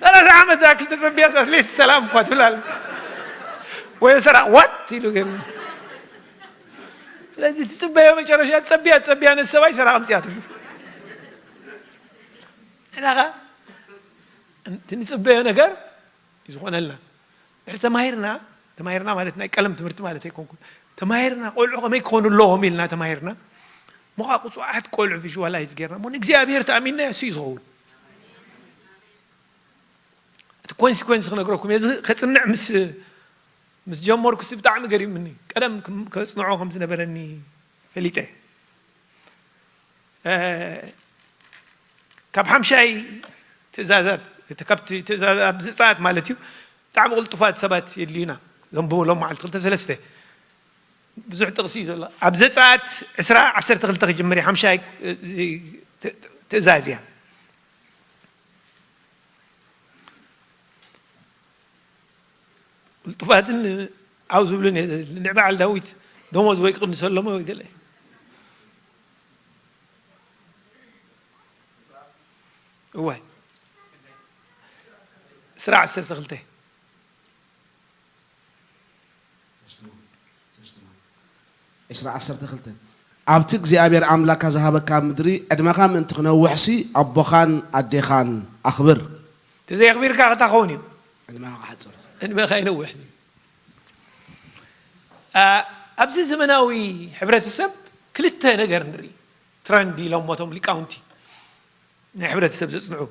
ሰላሳ ዓመት ዝኣክል ተጸቢያስ ኣትሊስት ሰላም እኳ ትብል ኣላ። ወይ ሰራቕ ዋት ኢሉ ገይሩ። ስለዚ ትጽበዮ መጨረሻ ትጸቢያ፣ ትጸቢያ ነቲ ሰብኣይ ሰራቕ ኣምጺኣትሉ። ንሕና ኸ እቲ ንጽበዮ ነገር እዩ ዝኾነልና። ድሕሪ ተማሂርና፣ ተማሂርና ማለት ናይ ቀለም ትምህርቲ ማለት ኣይኮንኩን። ተማሂርና ቆልዑ ከመይ ክኾኑ ኣለዎም ኢልና ተማሂርና። እሞ ኸኣ ቁጹዓት ቆልዑ ቪዥዋላይዝ ጌርና። እሞ ንእግዚኣብሔር ተኣሚንናዮ እሱ እዩ ዝኸውን። እቲ ኮንሲኮንስ ክነግረኩም እየ። እዚ ከጽንዕ ምስ፣ ምስ ጀመርኩሲ ብጣዕሚ ገሪሙኒ። ቀደም ክም-፣ ከጽንዖ ከም ዝነበረኒ ፈሊጠ። እ፣ ካብ ሓምሻይ ትእዛዛት፣ እቲ ካብቲ ትእዛዝ ኣብ ዘጸኣት ማለት እዩ፣ ብጣዕሚ ቅልጡፋት ሰባት የድልዩና። ዘንብቡ ሎም መዓልቲ ክልተ ሰለስተ ብዙሕ ጥቕሲ እዩ ዘሎ። ኣብ ዘጸኣት ዕስራ ዓሰርተ ክልተ ክጅምር እዩ፣ ሓምሻይ፣ እ፣ ት-፣ ትእዛዝ እያ። ቅልጡፋትን ዓው ዝብሉን እየ ዘድሊ። ንዕ በዓል ዳዊት ደሞዝ ወይ ክቕንሰሎም ወይ ገለ። እዋይ። ስራሕ ዓሰርተ ክልተ። ዕስራ ዓሰርተ ክልተ። ኣብቲ እግዚኣብሔር ኣምላካ ዝሃበካ ምድሪ ዕድመኻ ምእንቲ ክነውሕሲ ኣቦኻን ኣዴኻን ኣኽብር። ተዘየኽቢርካ ክታ ኸውን እዩ። ዕድመኻ ክሓጽር። ዕድመኻ ይነውሕ እዩ። አ፣ ኣብዚ ዘመናዊ ሕብረተሰብ ክልተ ነገር ንርኢ። ትረንድ ኢሎሞ እቶም ሊቃውንቲ ናይ ሕብረተሰብ ዘጽንዑ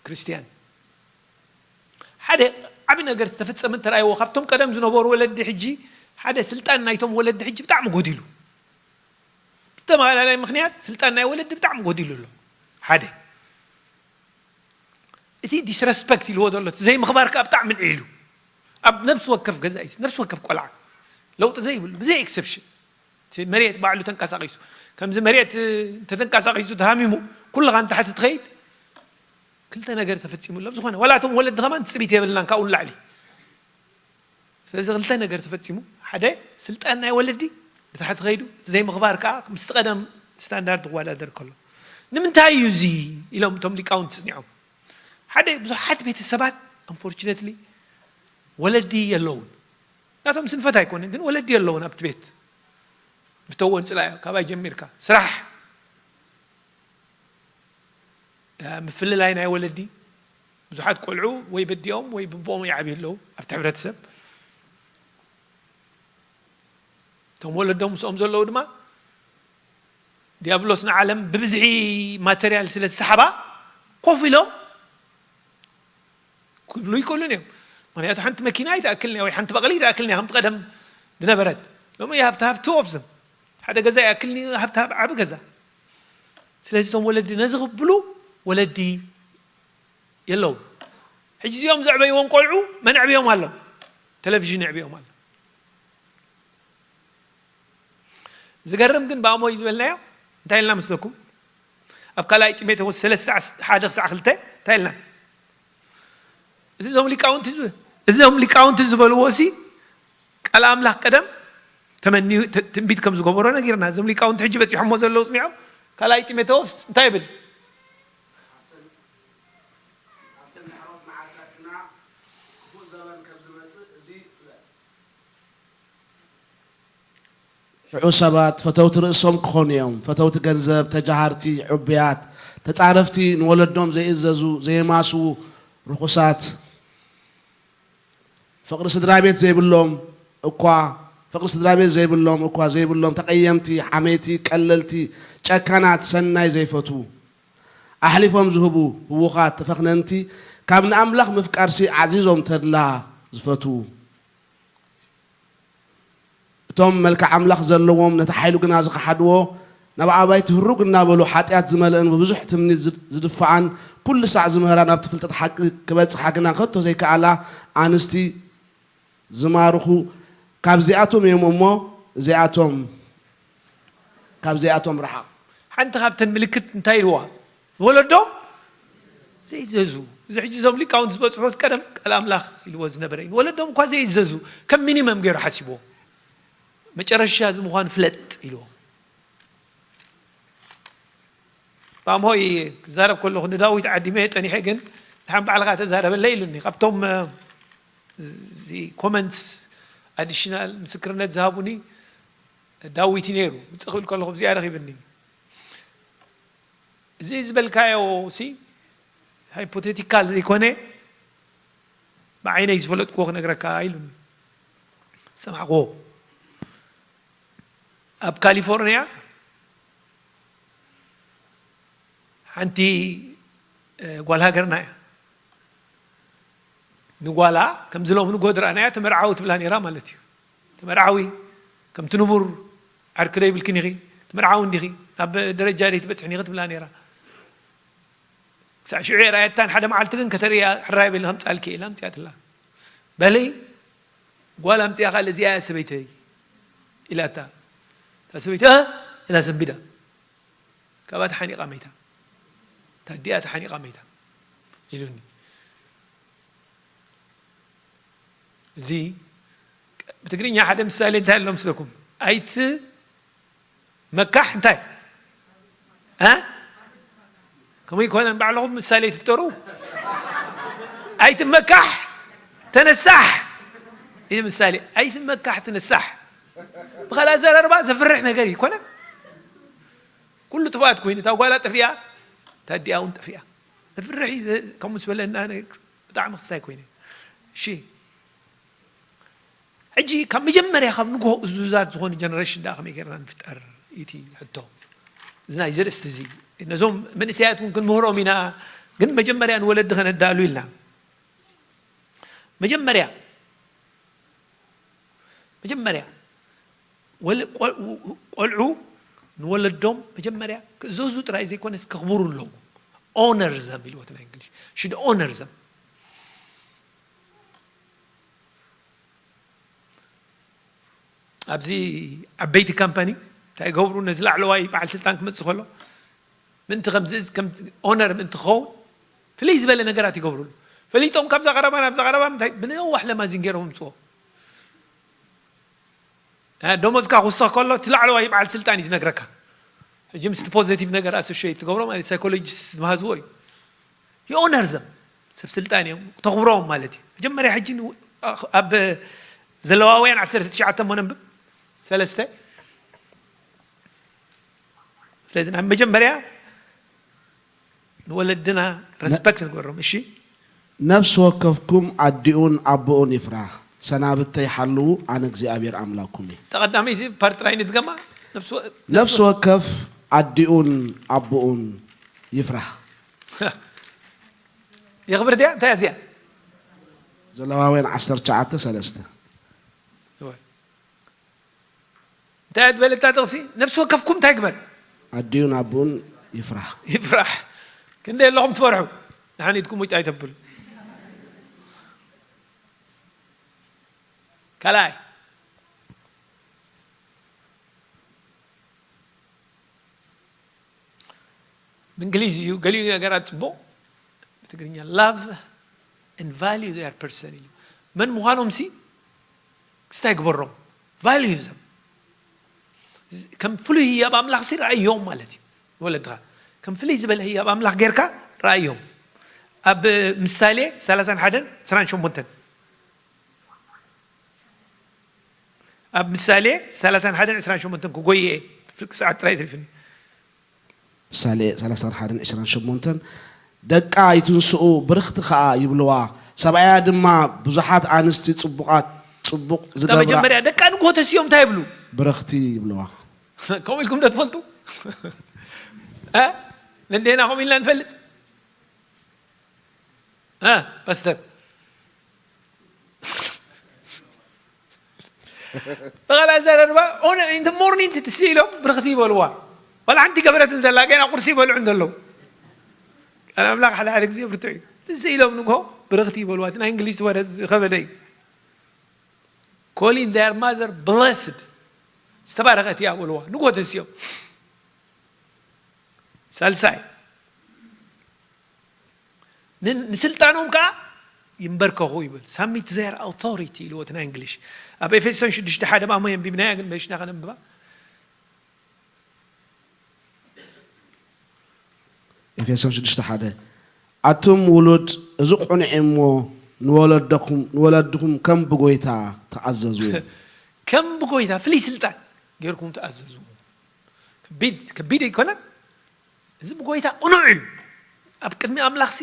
ክርስትያን። ሓደ ዓቢ ነገር ዝተፈጸመ እንተረኣይዎ፣ ካብቶም ቀደም ዝነበሩ ወለዲ ሕጂ ሓደ ስልጣን ናይቶም ወለዲ ሕጂ ብጣዕሚ ጎዲሉ። ብተመሃላላይ ምኽንያት ስልጣን ናይ ወለዲ ብጣዕሚ ጎዲሉ ኣሎ። ሓደ። እቲ ዲስረስፐክት ኢልዎ ዘሎ፣ እቲ ዘይምኽባር ከኣ ብጣዕሚ ልዒሉ። ኣብ ነፍሲ ወከፍ ገዛኢስ፣ ነፍሲ ወከፍ ቆልዓ። ለውጢ ዘይብሉ፣ ብዘይ ኤክሰፕሽን። እቲ መሬት ባዕሉ ተንቀሳቒሱ። ከምዚ መሬት፣ እ፣ እንተተንቀሳቒሱ ተሃሚሙ፣ ኩልኻ ንታሕቲ ትኸይድ፣ ክልተ ነገር ተፈጺሙ ኣሎ። ብዝኾነ፣ ዋላ እቶም ወለዲ ከማን ትጽቢት የብልናን ካብኡ ንላዕሊ። ስለዚ ክልተ ነገር ተፈጺሙ። ሓደ፣ ስልጣን ናይ ወለዲ ንታሕቲ ከይዱ፣ እቲ ዘይምኽባር ከኣ ምስቲ ቀደም ስታንዳርድ ክወዳደር ከሎ። ንምንታይ እዩ እዚ ኢሎም እቶም ሊቃውንቲ ጽኒዖም? ሓደ፣ ብዙሓት ቤተሰባት፣ ኣንፎርቹነትሊ፣ ወለዲ የለውን። ናቶም ስንፈት ኣይኮነን፣ ግን ወለዲ የለውን ኣብቲ ቤት። ፍተወን ጽላዮ፣ ካባይ ጀሚርካ። ስራሕ፣ እ፣ ምፍልላይ ናይ ወለዲ፣ ብዙሓት ቆልዑ ወይ በዲኦም ወይ ብቦኦም ይዓብዩ ኣለዉ ኣብቲ ሕብረተሰብ። እቶም ወለዶም ምስኦም ዘለዉ ድማ ዲያብሎስ ንዓለም ብብዝሒ ማተርያል ስለ ዝሰሓባ ኮፍ ኢሎም ክብሉ ይክእሉን እዮም። ምኽንያቱ ሓንቲ መኪና ኣይትኣክልን እያ ወይ ሓንቲ በቕሊ ኣይትኣክልን እያ ከምቲ ቀደም ዝነበረት። ሎሚ you have to have two of them። ሓደ ገዛ ይኣክል ሃብቲ ዓብ ዓቢ ገዛ። ስለዚ እቶም ወለዲ ነዚ ክብሉ ወለዲ የለዉ። ሕጂ እዚኦም ዘዕበይዎም ቆልዑ መን ኣዕብዮም ኣሎ? ቴሌቪዥን የዕብዮም ኣሎ። ዝገርም ግን ብኣሞ እዩ ዝበልናዮ። እንታይ ኢልና መስለኩም? ኣብ ካልኣይ ጢሞቴዎስ ሰለስተ ሓደ ክሳዕ ክልተ እንታይ ኢልና? እዚ እዞም ሊቃውንቲ እዚ እዞም ሊቃውንቲ ዝበልዎ ሲ ቃል ኣምላኽ ቀደም ተመኒ ትንቢት ከም ዝገበሮ ነጊርና። እዞም ሊቃውንቲ ሕጂ በጺሖሞ ዘለዉ ጽኒዖም ካልኣይ ጢሞቴዎስ እንታይ ይብል? ሽዑ ሰባት ፈተውቲ ርእሶም ክኾኑ እዮም፣ ፈተውቲ ገንዘብ፣ ተጃሃርቲ፣ ዕቡያት፣ ተጻረፍቲ፣ ንወለዶም ዘይእዘዙ፣ ዘየማስዉ፣ ርኹሳት፣ ፍቕሪ ስድራ ቤት ዘይብሎም እኳ ፍቕሪ ስድራ ቤት ዘይብሎም እኳ ዘይብሎም፣ ተቐየምቲ፣ ሓመይቲ፣ ቀለልቲ፣ ጨካናት፣ ሰናይ ዘይፈትዉ፣ ኣሕሊፎም ዝህቡ፣ ህዉኻት፣ ተፈኽነንቲ፣ ካብ ንኣምላኽ ምፍቃርሲ ዓዚዞም ተድላ ዝፈትዉ። እቶም መልክዕ ኣምላኽ ዘለዎም ነቲ ሓይሉ ግና ዝኸሓድዎ፣ ናብ ኣባይቲ ህሩግ እናበሉ ሓጢኣት ዝመልአን ብብዙሕ ትምኒት ዝድፍኣን ኩሉ ሳዕ ዝምህራ ናብቲ ፍልጠት ሓቂ ክበጽሓ ግና ከቶ ዘይከኣላ ኣንስቲ ዝማርኹ ካብዚኣቶም እዮም እሞ እዚኣቶም ካብዚኣቶም ርሓቕ። ሓንቲ ካብተን ምልክት እንታይ ኢልዋ? ንወለዶም ዘይዘዙ። እዚ ሕጂ እዞም ሊቃውንቲ ዝበፅሖስ ቀደም ቃል ኣምላኽ ኢልዎ ዝነበረ እዩ። ንወለዶም እኳ ዘይዘዙ ከም ሚኒመም ገይሩ ሓሲብዎ። መጨረሻ እዚ ምዃኑ ፍለጥ ኢልዎም። ብኣምሆይ ክዛረብ ከለኹ ንዳዊት ዓዲመ ጸኒሐ ግን ድሓን ባዕልኻ ተዛረበለይ ኢሉኒ። ካብቶም እዚ ኮመንትስ ኣዲሽናል ምስክርነት ዝሃቡኒ ዳዊት እዩ ነይሩ። ውፅእ ክብል ከለኹ ብዚኣ ረኺብኒ። እዚ ዝበልካዮ ሲ ሃይፖቴቲካል ዘይኮነ ብዓይነይ ዝፈለጥኩዎ ክነግረካ ኢሉኒ። ሰማዕኩዎ። ኣብ ካሊፎርኒያ ሓንቲ ጓል ሃገርና እያ። ንጓላ ከምዚ ሎሚ ንጎ ድረኣናያ ተመርዓዊ ትብላ ነይራ ማለት እዩ። ተመርዓዊ ከምቲ ንቡር ዓርኪ ዶ ይብልክን ኢኺ? ትመርዓዊ እንዲኺ? ናብ ደረጃ ዶ ይትበጽሕን ኢኺ? ትብላ ነይራ። ክሳዕ ሽዑ የርኣየታን ሓደ መዓልቲ ግን ከተርእያ ሕራይ በሊ ከምጽኣልኪ እየ ኢላ ኣምጺኣትላ። በሊ ጓል ኣምጺኣ ካልእ እዚኣ እያ ሰበይተይ ኢላታ። እታ ሰበይቲ እ ኢላ ሰንቢዳ። ካብኣ ተሓኒቓ መይታ። እታ ኣዲኣ ተሓኒቓ መይታ ኢሉኒ። እዚ ብትግርኛ ሓደ ምሳሌ እንታይ ኣሎ ምስለኩም? ኣይትመካሕ እንታይ እ ከምኡ ይኮነን ባዕልኹም ምሳሌ ትፍጠሩ። ኣይትመካሕ ተነሳሕ እዩ ምሳሌ። ኣይትመካሕ ተነሳሕ። ብኻልእ ኣዘራርባ ዘፍርሕ ነገር ይኮነን። ኩሉ ጥፍኣት ኮይኑ እታ ጓላ ጠፊኣ እታ ኣዲኣ እውን ጠፊኣ። ዘፍርሕ እዩ። ከምኡ ምስ በለና ኣነ ብጣዕሚ ክስታይ ኮይነ። እሺ ሕጂ ካብ መጀመርያ ካብ ንግሆ እዙዛት ዝኾኑ ጀነሬሽን ደኣ ከመይ ጌርና ንፍጠር እዩ እቲ ሕቶ። እዚ ናይዚ ኣርእስቲ እዚ ነዞም መንእሰያት እውን ክንምህሮም ኢና፣ ግን መጀመርያ ንወለዲ ከነዳሉ ኢልና። መጀመርያ መጀመርያ ወለ- ቆ- ቆልዑ ንወለዶም መጀመርያ ክእዘዙ ጥራይ ዘይኮነስ ከኽብሩ ኣለዎም። Honor them ኢልዎ እቲ ናይ እንግሊሽ should honor them። ኣብዚ ዓበይቲ ካምፓኒ እንታይ ይገብሩ? ነዚ ላዕለዋይ በዓል ስልጣን ክመፅእ ከሎ ምእንቲ ከምዚ ከም ኦነር ምእንቲ ክኸውን ፍልይ ዝበለ ነገራት ይገብሩሉ። ፈሊጦም ካብዛ ቀረባ ናብዛ ቀረባ ምንታይ ብነዋሕ ለማዚን ገይሮም ምፅዎ። ደሞዝካ ክውሰኽ ከሎ እቲ ላዕለዋይ በዓል ስልጣን እዩ ዝነግረካ። ሕጂ ምስቲ ፖዘቲቭ ነገር ኣሶሽየት ትገብሮ ማለት ሳይኮሎጂስት ዝመሃዝዎ እዩ። You honor them ሰብ ስልጣን እዮም ተኽብሮም ማለት እዩ። መጀመርያ ሕጂ ኣብ ዘለዋውያን ዓሰርተ ትሽዓተ እሞ ነንብብ ሰለስተ ስለዚ ናብ መጀመርያ ንወለድና ረስፐክት ንግበሮም። እሺ ነፍሲ ወከፍኩም ኣዲኡን ኣቦኡን ይፍራ፣ ሰናብተይ ሓልዉ፣ ኣነ እግዚኣብሔር ኣምላኩም እየ። ተቐዳመይቲ ፓርት ጥራይ ንድገማ። ነፍሲ ወ- ነፍሲ ወከፍ ኣዲኡን ኣቦኡን ይፍራ። የኽብር ድያ እንታይ እያ እዚኣ? ዘለዋውያን ዓሰርተ ትሽዓተ ሰለስተ እንታይ እያ ዝበለታ ጥቕሲ? ነፍሲ ወከፍኩም እንታይ ግበር? ኣዲኡን ኣቦኡን ይፍራሕ። ይፍራሕ። ክንደይ ኣለኹም ትፈርሑ? ንሓኒትኩም ውጭ ኣይተብሉ። ካልኣይ፣ ብእንግሊዝ እዩ፣ ገሊኡ ነገራት ጽቡቕ፣ ብትግርኛ love and value their person ኢሉ። መን ምዃኖም ሲ ክስታይ ግበሮም፣ value them። ከም ፍሉይ ህያብ ኣምላኽ ሲ ረኣዮም ማለት እዩ። ንወለድኻ ከም ፍልይ ዝበለ ህያብ ኣምላኽ ጌርካ ረኣዮም። ኣብ ምሳሌ ሰላሳን ሓደን ዕስራን ሸሞንተን፣ ኣብ ምሳሌ ሰላሳን ሓደን ዕስራን ሸሞንተን ክጎይኤ፣ ፍርቂ ሰዓት ጥራይ ተሪፍኒ። ምሳሌ ሰላሳን ሓደን ዕስራን ሸሞንተን፣ ደቃ ኣይትንስኡ፣ ብርኽቲ ኸኣ ይብልዋ፣ ሰብኣያ ድማ ብዙሓት ኣንስቲ ጽቡቓት፣ ጽቡቕ እታ ዝገብራ መጀመርያ ደቃ ንግሆ ተሲኦም እንታይ ይብሉ? ብርኽቲ ይብልዋ። ከምኡ ኢልኩም ዶ ትፈልጡ? እ? ነዴና ከምኡ ኢልና ንፈልጥ? እ? ፓስተር። ብኻልእ ኣዘራርባ፣ ኦነ፣ in the morning ትስእ ኢሎም ብርኽቲ ይበልዋ። ዋላ ሓንቲ ገበረትን ዘላ፣ ገና ቁርሲ ይበልዑ እንተለዉ። ቃል ኣምላኽ ሓደ ሓደ ግዜ ብርቱዕ እዩ። ትስእ ኢሎም ንግሆ ብርኽቲ ይበልዋ። እቲ ናይ እንግሊዝ ወረ ዝኸበደ እዩ። Calling their mother blessed። ዝተባረኸት እያ በልዋ። ንግሆ ተሲኦም። ሳልሳይ፣ ን-፣ ንስልጣኖም ከኣ ይንበርከኹ ይብል። Submit to their authority ኢልዎ እቲ ናይ እንግሊሽ። ኣብ ኤፌሶን ሽዱሽተ ሓደ ብኣሞ የንቢብናያ፣ ግን መሊስና ከነንብባ። ኤፌሶን ሽዱሽተ ሓደ፣ ኣቱም ውሉድ፣ እዚ ቅኑዕ እሞ ንወለደኩም-፣ ንወለድኹም ከም ብጎይታ ተኣዘዙ። ከም ብጎይታ፣ ፍልይ ስልጣን ጌርኩም ተኣዘዙ። ከቢድ፣ ከቢድ ኣይኮነን? እዚ ብጎይታ ቅኑዕ እዩ። ኣብ ቅድሚ ኣምላኽሲ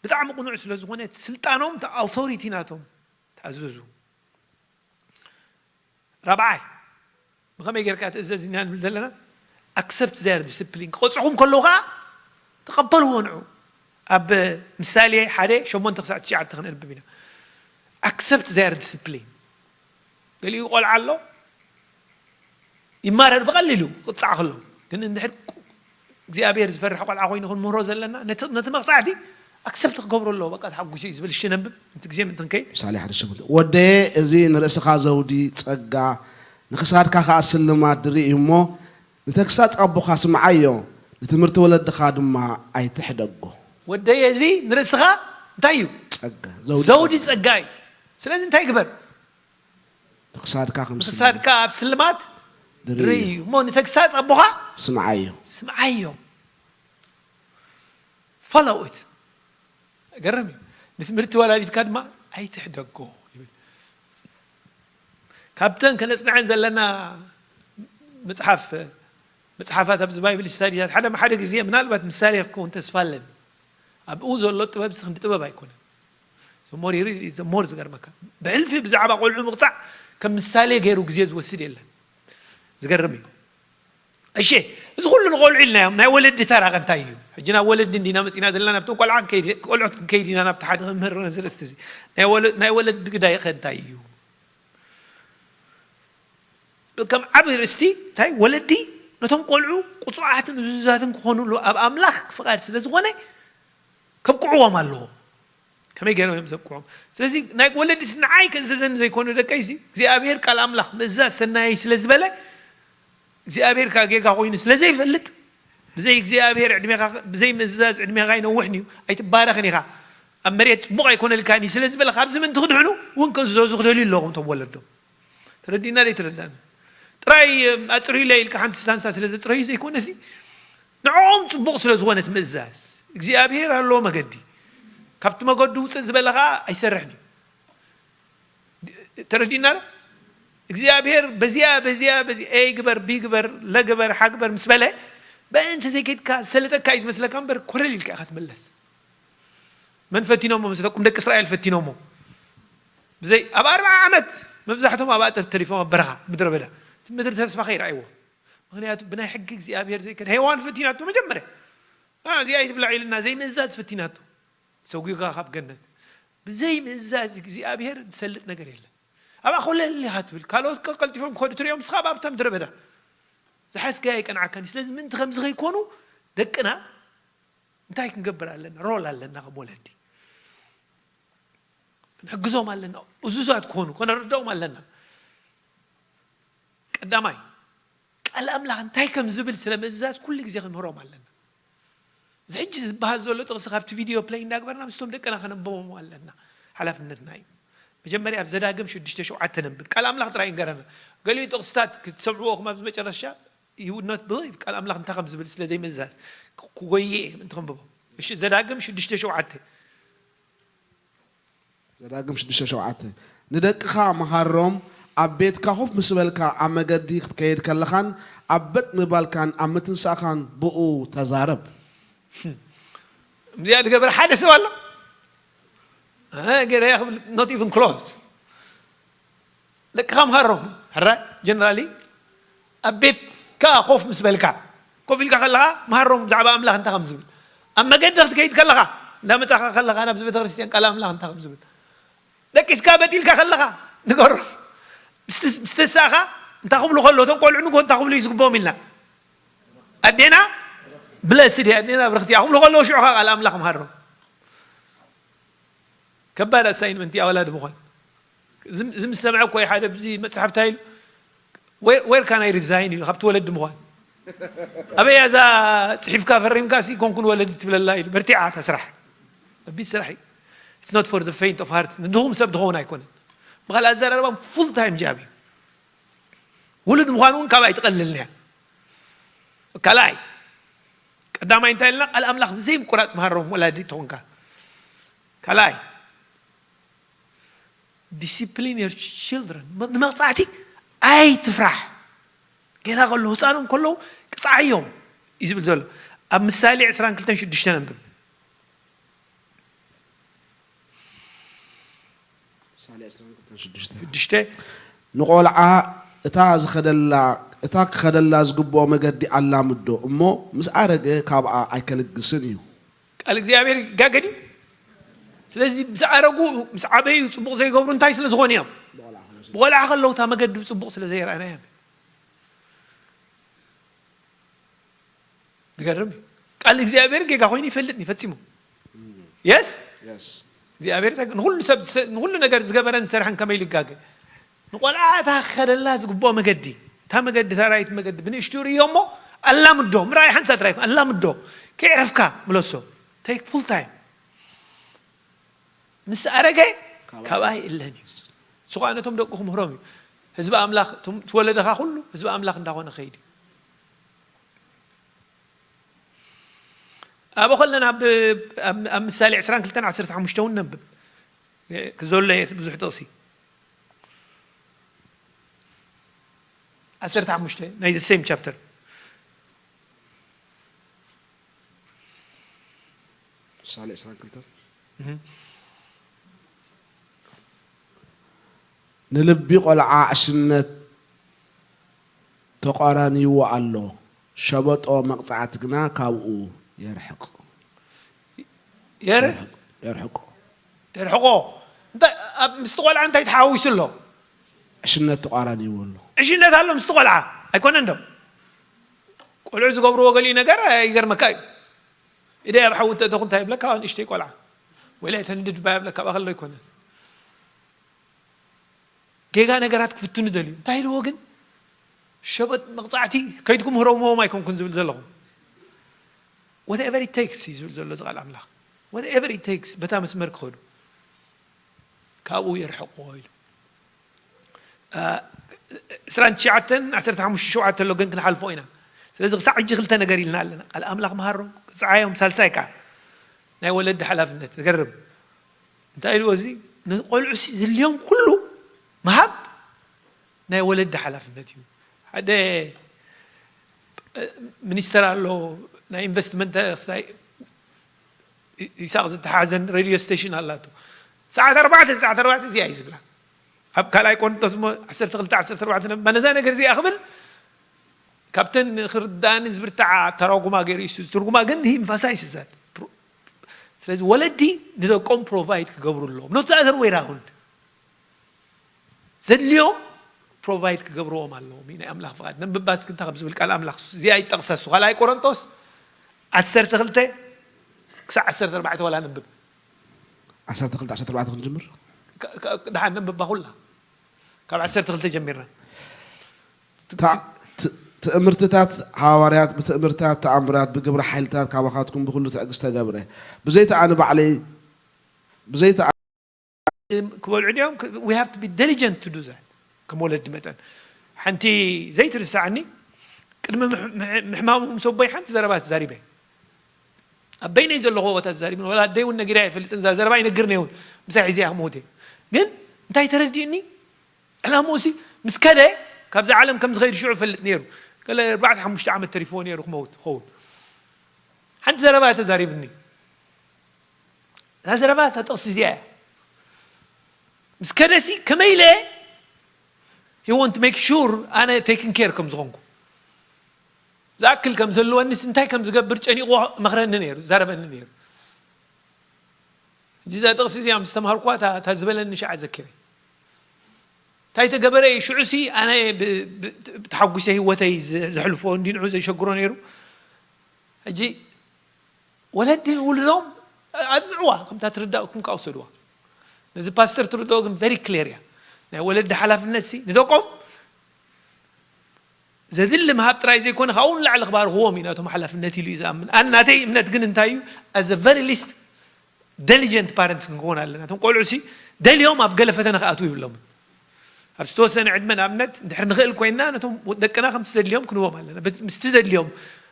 ብጣዕሚ ቅኑዕ ስለ ዝኾነ፣ እቲ ስልጣኖም፣ እቲ ኣውቶሪቲ ናቶም ተኣዘዙ። ራብዓይ፣ ብኸመይ ጌርካ ትእዘዝ ኢና ንብል ዘለና? Accept their discipline። ክቐጽዑኹም ከለዉ ኸዓ ተቐበልዎ ንዑ። ኣብ ምሳሌ ሓደ ሸሞንተ ክሳዕ ትሽዓተ ክነንብብ ኢና። Accept their discipline። ገሊኡ ቆልዓ ኣሎ፣ ይማረር ብቐሊሉ ክቕጻዕ ከሎ። ግን እንድሕር እግዚኣብሔር ዝፈርሕ ቆልዓ ኮይኑ ክንምህሮ ዘለና፣ ነቲ፣ ነቲ መቕጻዕቲ ኣክሰፕት ክገብሮ ኣለዎ። በቃ ተሓጒሰ እዩ ዝብል፣ እሺ ነንብብ፣ ምእንቲ ግዜ ምእንቲ ክንከይድ። ምሳሌ ሓደ ሸሞንተ፣ ወደየ፣ እዚ ንርእስኻ ዘውዲ ጸጋ፣ ንኽሳድካ ኸኣ ስልማት ድሪ እዩ እሞ፣ ንተግሳጽ ኣቦኻ ስምዓዮ፣ ንትምህርቲ ወለድኻ ድማ ኣይትሕደጎ። ወደየ፣ እዚ ንርእስኻ እንታይ እዩ? ጸጋ፣ ዘውዲ ዘውዲ ጸጋ። ጸጋ እዩ። ስለዚ እንታይ ግበር? ንኽሳድካ ከም ስልማት። ንኽሳድካ ኣብ ስልማት ድርይ ድርይ እዩ። እዩ። እሞ ንተግሳጽ ኣቦኻ ስምዓዮ። ስምዓዮ። Follow it። ገርም እዩ። ንትምህርቲ ወላዲትካ ድማ ኣይትሕደጎ ይብል። ካብተን ከነጽንዐን ዘለና መጽሓፍ፣ መጽሓፋት ኣብዚ ባይብል ስታዲታት ሓደ ሓደ ግዜ ምናልባት ምሳሌ ክትከውን ተስፋ ኣለኒ። ኣብኡ ዘሎ ጥበብ እዚ ክንዲ ጥበብ ኣይኮነን። The more you read it, the more ዝገርመካ። ብሕልፊ ብዛዕባ ቆልዑ ምቕጻዕ ከም ምሳሌ ገይሩ ግዜ ዝወስድ የለን። ዝገርም እዩ። እሺ፣ እዚ ኩሉ ንቆልዑ ኢልናዮም፣ ናይ ወለዲ ተራ ከ እንታይ እዩ? ሕጂ ናብ ወለዲ እንዲና መጺና ዘለና፣ ናብቶም ቆልዓ ክንከይድ፣ ቆልዑት ክንከይድ ኢና፣ ናብቲ ሓደ ክምህር ነዚ ርእስቲ እዚ። ናይ ወለ-፣ ናይ ወለዲ ግዳይ ከ እንታይ እዩ? ከም ዓቢ ርእስቲ፣ እንታይ ወለዲ ነቶም ቆልዑ ቁጹዓትን እዙዛትን ክኾኑሉ ኣብ ኣምላኽ ፍቓድ ስለ ዝኾነ፣ ከብቅዕዎም ኣለዎ። ከመይ ገይሮም እዮም ዘብቅዖም? ስለዚ ናይ ወለዲስ ንዓይ ክእዘዘኒ ዘይኮኑ ደቀይሲ፣ እግዚኣብሔር ቃል ኣምላኽ ምእዛዝ ሰናይ ስለ ዝበለ፣ እግዚኣብሔር ከኣ ጌጋ ኮይኑ ስለ ዘይፈልጥ፣ ብዘይ እግዚኣብሔር ዕድሜኻ፣ ብዘይ ምእዛዝ ዕድሜኻ ኣይነውሕን እዩ፣ ኣይትባረኽን ኢኻ፣ ኣብ መሬት ጽቡቕ ኣይኮነልካን እዩ ስለ ዝበለ፣ ካብዚ ምእንቲ ክድሕኑ እውን ክእዘዙ ክደልዩ ኣለዎም እቶም ወለዶም። ተረዲእና ደይ ተረዳእና? ጥራይ፣ እም፣ ኣጽርዩለይ ኢልካ ሓንቲ ስታንሳ ስለ ዘጽረዩ ዘይኮነሲ፣ ንዕኦም ጽቡቕ ስለ ዝኾነት ምእዛዝ፣ እግዚኣብሔር ኣለዎ መገዲ። ካብቲ መገዱ ውጽእ ዝበለ ኸኣ ኣይሰርሕን እዩ። ተረዲእና ዶ? እግዚኣብሔር በዚኣ፣ በዚኣ፣ በዚ ኤ ግበር፣ ቢ ግበር፣ ለ ግበር፣ ሓ ግበር ምስ በለ፣ በእንተ ዘይከድካ ዝሰለጠካ እዩ ዝመስለካ እምበር፣ ኮለል ኢልካ ኢኻ ትምለስ። መን ፈቲኖሞ መስለኩም? ደቂ እስራኤል ፈቲኖሞ። ብዘይ፣ ኣብ ኣርብዓ ዓመት መብዛሕቶም ኣብ ኣጠር ተሪፎም ኣብ በረኻ፣ ምድረ በዳ። እቲ ምድሪ ተስፋ ከይረኣይዎ። ምኽንያቱ ብናይ ሕጊ እግዚኣብሔር ዘይከድ-፣ ሄዋን ፈቲናቶ መጀመርያ። አ፣ እዚኣ ኣይትብላዕ ኢልና ዘይምእዛዝ ፈቲናቶ። ሰጒጋ ካብ ገነት። ብዘይ ምእዛዝ እግዚኣብሔር ዝሰልጥ ነገር የለን። ኣብኣ ኮለል ኢኻ ትብል። ካልኦት ቀልጢፎም ክኸዱ ትሪኦም፣ ንስኻ ኣብታ ምድረ በዳ። ዝሓዝካዮ ኣይቀንዓካን እዩ። ስለዚ ምእንቲ ከምዚ ከይኮኑ ደቅና እንታይ ክንገብር ኣለና? ሮል ኣለና ከም ወለዲ። ክንሕግዞም ኣለና። እዙዛት ክኾኑ ከነረድኦም ኣለና። ቀዳማይ፣ ቃል ኣምላኽ እንታይ ከም ዝብል ስለ ምእዛዝ ኩሉ ግዜ ክንምህሮም ኣለና። እዚ ሕጂ ዝበሃል ዘሎ ጥቕሲ ካብቲ ቪድዮ ፕለይ እንዳግበርና ምስቶም ደቅና ከነንብቦም ኣለና። ሓላፍነትና እዩ። መጀመርያ ኣብ ዘዳግም ሽዱሽተ ሸውዓተ ነንብብ። ቃል ኣምላኽ ጥራይ ይንገረና። ገሊኡ ጥቕስታት ክትሰምዕዎ እኹም ኣብዚ መጨረሻ you would not believe ቃል ኣምላኽ እንታይ ከም ዝብል ስለ ዘይምእዛዝ። ክጎይእ እየ ምእንቲ ከንብቦ። እሺ፣ ዘዳግም ሽዱሽተ ሸውዓተ። ዘዳግም ሽዱሽተ ሸውዓተ። ንደቅኻ መሃሮም፣ ኣብ ቤትካ ኮፍ ምስ በልካ፣ ኣብ መገዲ ክትከይድ ከለኻን ኣብ በጥ ምባልካን ኣብ ምትንሳእካን ብኡ ተዛረብ። እዚኣ ዝገበረ ሓደ ሰብ ኣሎ? ገለ ክብል not even close። ደቅኻ ምሃሮም። ሕራይ ጀነራሊ ኣብ ቤትካ ኮፍ ምስ በልካ፣ ኮፍ ኢልካ ከለኻ ምሃሮም ብዛዕባ ኣምላኽ እንታይ ከም ዝብል። ኣብ መገዲ ክትከይድ ከለኻ፣ እንዳመጻኻ ከለኻ ናብዚ ቤተክርስትያን ቃል ኣምላኽ እንታይ ከም ዝብል። ደቂስካ በጥ ኢልካ ከለኻ ንገሮም። ምስ ተሳእኻ እንታይ ክብሉ ከሎ፣ እቶም ቆልዑ ንጎ እንታይ ክብሉ እዩ ዝግብኦም ኢልና። ኣዴና ብለስድ እያ፣ ኣዴና ብርኽቲ እያ ክብሉ ከለዉ ሽዑ ኸዓ ቃል ኣምላኽ ምሃሮም። ከባድ ኣሳይንመንት እያ ወላዲ ምዃን። እዚ ምስ ሰምዐ እኮ እዩ ሓደ ኣብዚ መፅሓፍ እንታይ ኢሉ፣ where can I resign ኢሉ ካብቲ ወለዲ ምዃን። ኣበይ እያ እዛ ፅሒፍካ ፈሪምካ ሲ ኮንኩን ወለዲ ትብለላ ኢሉ። በርቲዓ እታ ስራሕ። ከቢድ ስራሕ እዩ። It's not for the faint of heart። ንድኹም ሰብ ድኸውን ኣይኮነን። ብኻልእ ኣዘራርባ full time job እዩ። ውሉድ ምዃን እውን ካብ ኣይትቐልልን እያ። ካልኣይ ቀዳማይ እንታይ ኢልና ቃል ኣምላኽ ብዘይ ምቁራፅ ምሃሮም ወላዲ ተኾንካ። ካልኣይ discipline your children ንመቕፃዕቲ ኣይትፍራሕ። ገና ከሎ ህፃኖም ከለዉ ቅፅዓዮም እዩ ዝብል ዘሎ። ኣብ ምሳሌ ዕስራን ክልተን ሽዱሽተ ነንብብ። ሽዱሽተ ንቆልዓ እታ ዝኸደላ እታ ክኸደላ ዝግብኦ መገዲ ኣላምዶ እሞ ምስ ኣረገ ካብኣ ኣይከልግስን እዩ። ቃል እግዚኣብሔር ይጋገድ እዩ። ስለዚ ምስ ኣረጉ ምስ ዓበዩ ፅቡቕ ዘይገብሩ እንታይ ስለ ዝኾኑ እዮም? ብቆልዓ ከለዉ እታ መገዲ ብፅቡቕ ስለ ዘየርኣናዮም። ዝገርም እዩ። ቃል እግዚኣብሔር ጌጋ ኮይኑ ይፈልጥ እዩ ፈጺሙ። የስ እግዚኣብሔር ንኩሉ ሰብ ንኩሉ ነገር ዝገበረን ዝሰርሐን ከመይ ልጋገ ንቆልዓ እታ ክኸደላ ዝግብኦ መገዲ እታ መገዲ እታ ራይት መገዲ ብንእሽቱ ርእዮ እሞ ኣላምዶ ምርኣይ ሓንሳት ራይ ኣላምዶ ከይዕረፍካ ምለሶ take full time ምስ ኣረገ ካብኣ ይእለን እዩ። ንሱ ኸዓ ነቶም ደቁ ክምህሮም እዩ። ህዝቢ ኣምላኽ እቲ ወለድኻ ኩሉ ህዝቢ ኣምላኽ እንዳኾነ ኸይድ እዩ። ኣብኡ ከለና ኣብ ምሳሌ ዕስራን ክልተን ዓሰርተ ሓሙሽተ እውን ነንብብ። ዘሎ እየ ብዙሕ ጥቕሲ። ዓሰርተ ሓሙሽተ ናይ the same chapter። ምሳሌ ዕስራን ክልተን ንልቢ ቆልዓ ዕሽነት ተቋራንይዎ ኣሎ፣ ሸበጦ መቕጻዕቲ ግና ካብኡ የርሕቕ። የር የርሕቆ። የርሕቆ። እንታይ ምስቲ ቆልዓ እንታይ ተሓዋዊሱ ኣሎ? ዕሽነት ተቋራንይዎ ኣሎ። ዕሽነት ኣሎ ምስቲ ቆልዓ ኣይኮነን ዶ? ቆልዑ ዝገብርዎ ገሊኡ ነገር ይገርመካ እዩ። ኢደይ ኣብ ሓዊ እንተእተኹ እንታይ ይብለካ ንእሽተይ ቆልዓ ወላ ተንድድ ባይ ይብለካ ኣብኣ ከሎ ኣይኮነን። ጌጋ ነገራት ክፍትኑ ደልዩ እንታይ ኢልዎ ግን ሸበጥ መቕፃዕቲ ከይድኩም ህረምዎም ኣይኮንኩን ዝብል ዘለኹ whatever it takes እዩ ዝብል ዘሎ እዚ ቃል ኣምላኽ whatever it takes በታ መስመር ክኸዱ ካብኡ የርሕቕዎ ኢሉ ዕስራን ትሽዓተን ዓሰርተ ሓሙሽተ ሸውዓተ ኣሎ ግን ክንሓልፎ ኢና ስለዚ ክሳዕ ሕጂ ክልተ ነገር ኢልና ኣለና ቃል ኣምላኽ መሃሮም ቅፅዓዮም ሳልሳይ ከዓ ናይ ወለዲ ሓላፍነት ዝገርም እንታይ ኢልዎ እዚ ንቆልዑ ሲ ዝልዮም ኩሉ ምሃብ ናይ ወለዲ ሓላፍነት እዩ ሓደ ሚኒስተር ኣሎ ናይ ኢንቨስትመንት ክስታይ ይስሐቅ ዝተሓዘን ሬድዮ ስቴሽን ኣላቶ ሰዓት ኣርባዕተ ሰዓት ኣርባዕተ እዚኣ እዩ ዝብላ ኣብ ካልኣይ ቆንጦስ ሞ ዓሰርተ ክልተ ዓሰርተ ኣርባዕተ ነዛ ነገር እዚኣ ክብል ካብተን ክርዳእኒ ዝብርትዓ ተራጉማ ገይሩ እዩ ዝትርጉማ ግን he emphasizes that ስለዚ ወለዲ ንደቆም provide ክገብሩ ኣለዎም not the other way round ዘድልዮም ፕሮቫይድ ክገብርዎም ኣለዎም እዩ ናይ ኣምላኽ ፍቓድ። ነንብባ እስኪ እንታይ ከም ዝብል ቃል ኣምላኽ እዚኣ ይጠቕሳ እሱ። ካልኣይ ቆሮንቶስ ዓሰርተ ክልተ ክሳብ ዓሰርተ ኣርባዕተ ዋላ ነንብብ። ዓሰርተ ክልተ ዓሰርተ ኣርባዕተ ክንጅምር። ደሓን ነንብባ ኩላ ካብ ዓሰርተ ክልተ ጀሚርና። ትእምርትታት ሃዋርያት ብትእምርታት ተኣምራት ብግብሪ ሓይልታት ካባኻትኩም ብኩሉ ትዕግስቲ ተገብረ። ብዘይተ ኣነ ባዕለይ ብዘይተ ክበልዑ ድዮም? We have to be diligent to do that። ከም ወለዲ መጠን ሓንቲ ዘይትርሳዕኒ ቅድሚ ምሕማሙ ምስ ኣቦይ ሓንቲ ዘረባ ተዛሪበ። ኣብ በይነይ ዘለኹ ቦታ ተዛሪብኒ ወላ ኣደይ እውን ነጊራ ኣይፈልጥን። እዛ ዘረባ ይነግርኒ እውን ምሳይ ሒዘ እያ ክመውት እየ። ግን እንታይ ተረዲእኒ? ዕላምኡ ሲ ምስ ከደ ካብዛ ዓለም ከም ዝኸይድ ሽዑ እፈልጥ ነይሩ። ገለ ኣርባዕተ ሓሙሽተ ዓመት ተሪፍዎ ነይሩ ክመውት ኸውን። ሓንቲ ዘረባ ተዛሪብኒ። እዛ ዘረባ እዛ ጥቕሲ እዚኣ እያ። ምስ ከደሲ ከመይ ኢለ he want to make sure ኣነ taken care ከም ዝኾንኩ ዝኣክል ከም ዘለወኒስ እንታይ ከም ዝገብር ጨኒቑ መኽረኒ ነይሩ፣ ዛረበኒ ነይሩ። እዚ እዛ ጥቕሲ እዚኣ ምስ ተምሃርኳ እታ ዝበለኒ ሸዓ ዘኪረ። እንታይ ተገበረ እዩ ሽዑሲ ኣነ ተሓጉሰ ህይወተይ ዘሕልፎ እንዲንዑ ዘይሸግሮ ነይሩ። ሕጂ ወለዲ ንውልዶም ኣፅንዕዋ፣ ከምታ ትርዳእኩም ከዓ ውሰድዋ። ነዚ ፓስተር ትርድኦ ግን very clear እያ። ናይ ወለዲ ሓላፍነት ሲ ንደቆም ዘድሊ ምሃብ ጥራይ ዘይኮነ ካብኡ ንላዕሊ ክባርኽዎም እዩ ናቶም ሓላፍነት ኢሉ እዩ ዝኣምን። ኣነ ናተይ እምነት ግን እንታይ እዩ? As a very least diligent parents ክንከውን ኣለና። እቶም ቆልዑ ሲ ደልዮም ኣብ ገለ ፈተነ ክኣትዉ ይብሎምን። ኣብ ዝተወሰነ ዕድመ ንኣብነት እንድሕር ንኽእል ኮይንና ነቶም ደቅና ከምቲ ዘድልዮም ክንቦም ኣለና። ምስቲ ዘድልዮም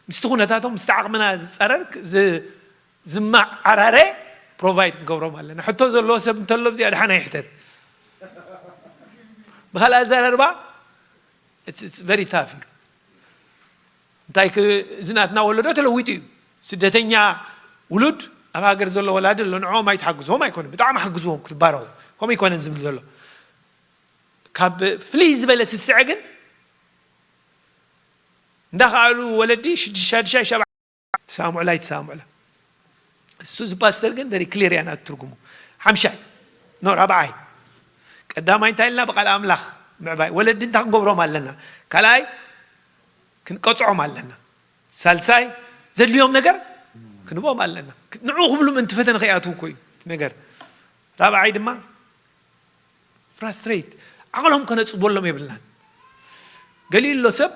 ምስቲ ኩነታቶም ምስቲ ዓቕምና ዝፃረር ዝማዓራረ ፕሮቫይድ ክንገብሮም ኣለና። ሕቶ ዘለዎ ሰብ እንተሎ ብዚኣ ድሓን ኣይሕተት። ብካልእ ኣዘራርባ very tough እዩ። እንታይ እዚ ናትና ወለዶ ተለዊጡ እዩ። ስደተኛ ውሉድ ኣብ ሃገር ዘሎ ወላዲ ኣሎ ንዕኦም ኣይትሓግዝዎም ኣይኮነ ብጣዕሚ ሓግዝዎም ክትባረኹ ከምኡ ኣይኮነን ዝብል ዘሎ። ካብ ፍልይ ዝበለ ስስዐ ግን እንዳኸኣሉ ወለዲ ሽዱሽተ ሻድሻይ ሸብዓ ትሰማምዑላ ኣይትሰማምዑላ። እሱ እዚ ፓስተር ግን very clear እያ ናቱ ትርጉሙ። ሓምሻይ ኖ ራብዓይ ቀዳማይ እንታይ ኢልና ብቃል ኣምላኽ ምዕባይ ወለዲ እንታይ ክንገብሮም ኣለና? ካልኣይ ክንቀፅዖም ኣለና። ሳልሳይ ዘድልዮም ነገር ክንቦም ኣለና። ንዑ ክብሉ ምእንቲ ፈተነ ከይኣትዉ እኮ እዩ እቲ ነገር። ራብዓይ ድማ ፍራስትሬት ዓቕሎም ከነፅበሎም የብልናን። ገሊኡ ኣሎ ሰብ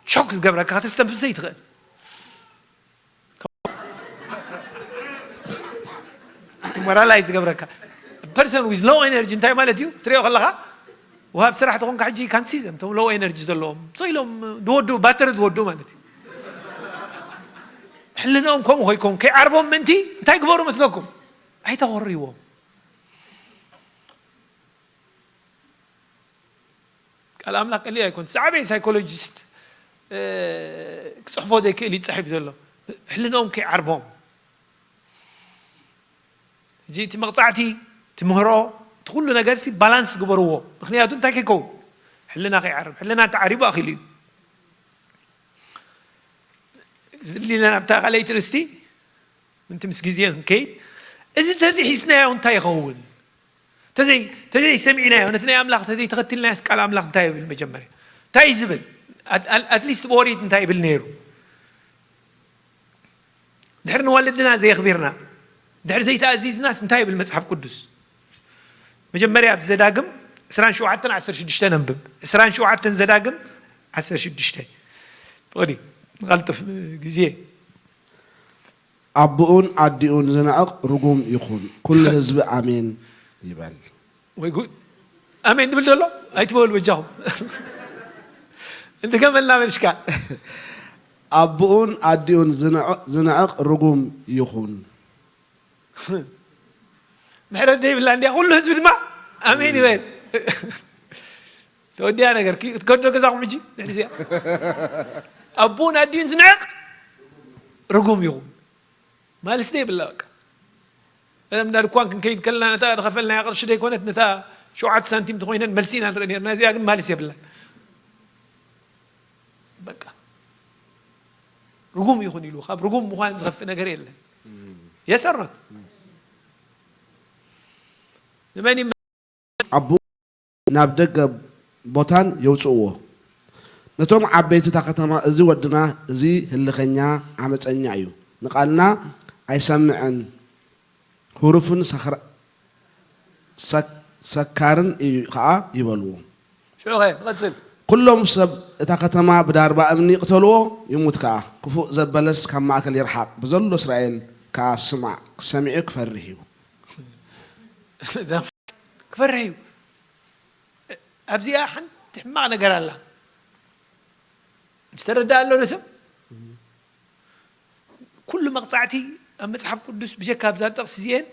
ሾክ ዝገብረካ ከተስተንፍሰ ይትኽእል። ሞራላይ ዝገብረካ person with low energy እንታይ ማለት እዩ? ትሪኦ ከለኻ ወሃብ ስራሕ ተኾንካ ሕጂ ካንሲ ዘም ቶም low energy ዘለዎም ሰ ኢሎም ዝወዱ ባተሪ ዝወዱ ማለት እዩ። ሕልንኦም ከምኡ ኮይኮም ከይዓርቦም ምእንቲ እንታይ ግበሩ መስለኩም? ኣይተኾርይዎም። ቃል ኣምላኽ ቀሊል ኣይኮን። ዝዓበየ ሳይኮሎጂስት ክፅሕፎ ዘይክእል ይፅሕፍ ዘሎ ሕልንኦም ከይዓርቦም። እዚ እቲ መቕፃዕቲ ትምህሮ እቲ ኩሉ ነገር ሲ ባላንስ ግበርዎ። ምክንያቱ እንታይ ከይከውን ሕልና ከይዓርብ ሕልና እንተዓሪቡ ኣኺሉ እዩ። ዝሊና ናብታ ካልኣይቲ ርስቲ ምንቲ ምስ ግዜ ክንከይድ እዚ ተዝሒዝናዮ እንታይ ይኸውን? ተዘይ ተዘይ ሰሚዕናዮ ነቲ ናይ ኣምላኽ ተዘይ ተኸትልናዮስ ቃል ኣምላኽ እንታይ ይብል መጀመርያ እንታይ እዩ ዝብል? ኣትሊስት ብኦሪት እንታይ ይብል ነይሩ? ድሕሪ ንወለድና ዘየኽቢርና ድሕሪ ዘይተኣዚዝናስ እንታይ ይብል መፅሓፍ ቅዱስ? መጀመርያ ኣብ ዘዳግም ዕስራን ሸውዓተን ዓሰርተ ሽዱሽተ ነንብብ። ዕስራን ሸውዓተን ዘዳግም ዓሰርተ ሽዱሽተ ፍቕዲ ንቐልጥፍ ግዜ ኣቦኡን ኣዲኡን ዝንዕቕ ርጉም ይኹን። ኩሉ ህዝቢ ኣሜን ይበል። ወይ ጉድ ኣሜን ድብል ዘሎ ኣይትበሉ በጃኹም። እንድገመልና መንሽካ ኣቦኡን ኣዲኡን ዝንዕቕ ርጉም ይኹን። ምሕረት ዘይብላ እንዲያ ኩሉ ህዝቢ ድማ ኣሜን ይበል። ተወዲያ ነገር ክትከዶ ገዛኹም ሕጂ ድሕሪ እዚኣ ኣቦን ኣዲኡን ዝንዕቕ ርጉም ይኹም። ማልስ ደይ ብላ በቃ ቀደም እንዳ ድኳን ክንከይድ ከለና ነታ ዝኸፈልናያ ቅርሺ ደይኮነት ነታ ሸውዓተ ሳንቲም ተኾይነን መልሲ ኢና ንርኢ ነርና። እዚኣ ግን ማልስ የብላን። በቃ ርጉም ይኹን ኢሉ ካብ ርጉም ምዃን ዝኸፍእ ነገር የለን። የሰሮት ንመን ኣቡ ናብ ደገ ቦታን የውጽእዎ። ነቶም ዓበይቲ እታ ከተማ፣ እዚ ወድና እዚ ህልኸኛ ዓመጸኛ እዩ፣ ንቓልና ኣይሰምዕን፣ ህሩፍን ሰኽራ-፣ ሰክ-፣ ሰካርን እዩ ኸኣ ይበልዎ። ሽዑ ኸ ንቐጽል። ኩሎም ሰብ እታ ከተማ ብዳርባ እምኒ ይቕተልዎ፣ ይሙት ከኣ። ክፉእ ዘበለስ ካብ ማእከል ይርሓቕ፣ ብዘሎ እስራኤል ከኣ ስማዕ፣ ሰሚዑ ክፈርህ እዩ። ክፈርህ እዩ። ኣብዚኣ ሓንቲ ሕማቕ ነገር ኣላ። ዝተረድኣ ኣሎ ዶ ሰብ? ኩሉ መቕጻዕቲ ኣብ መጽሓፍ ቅዱስ ብጀካ ኣብዛ ጥቕሲ እዚኤን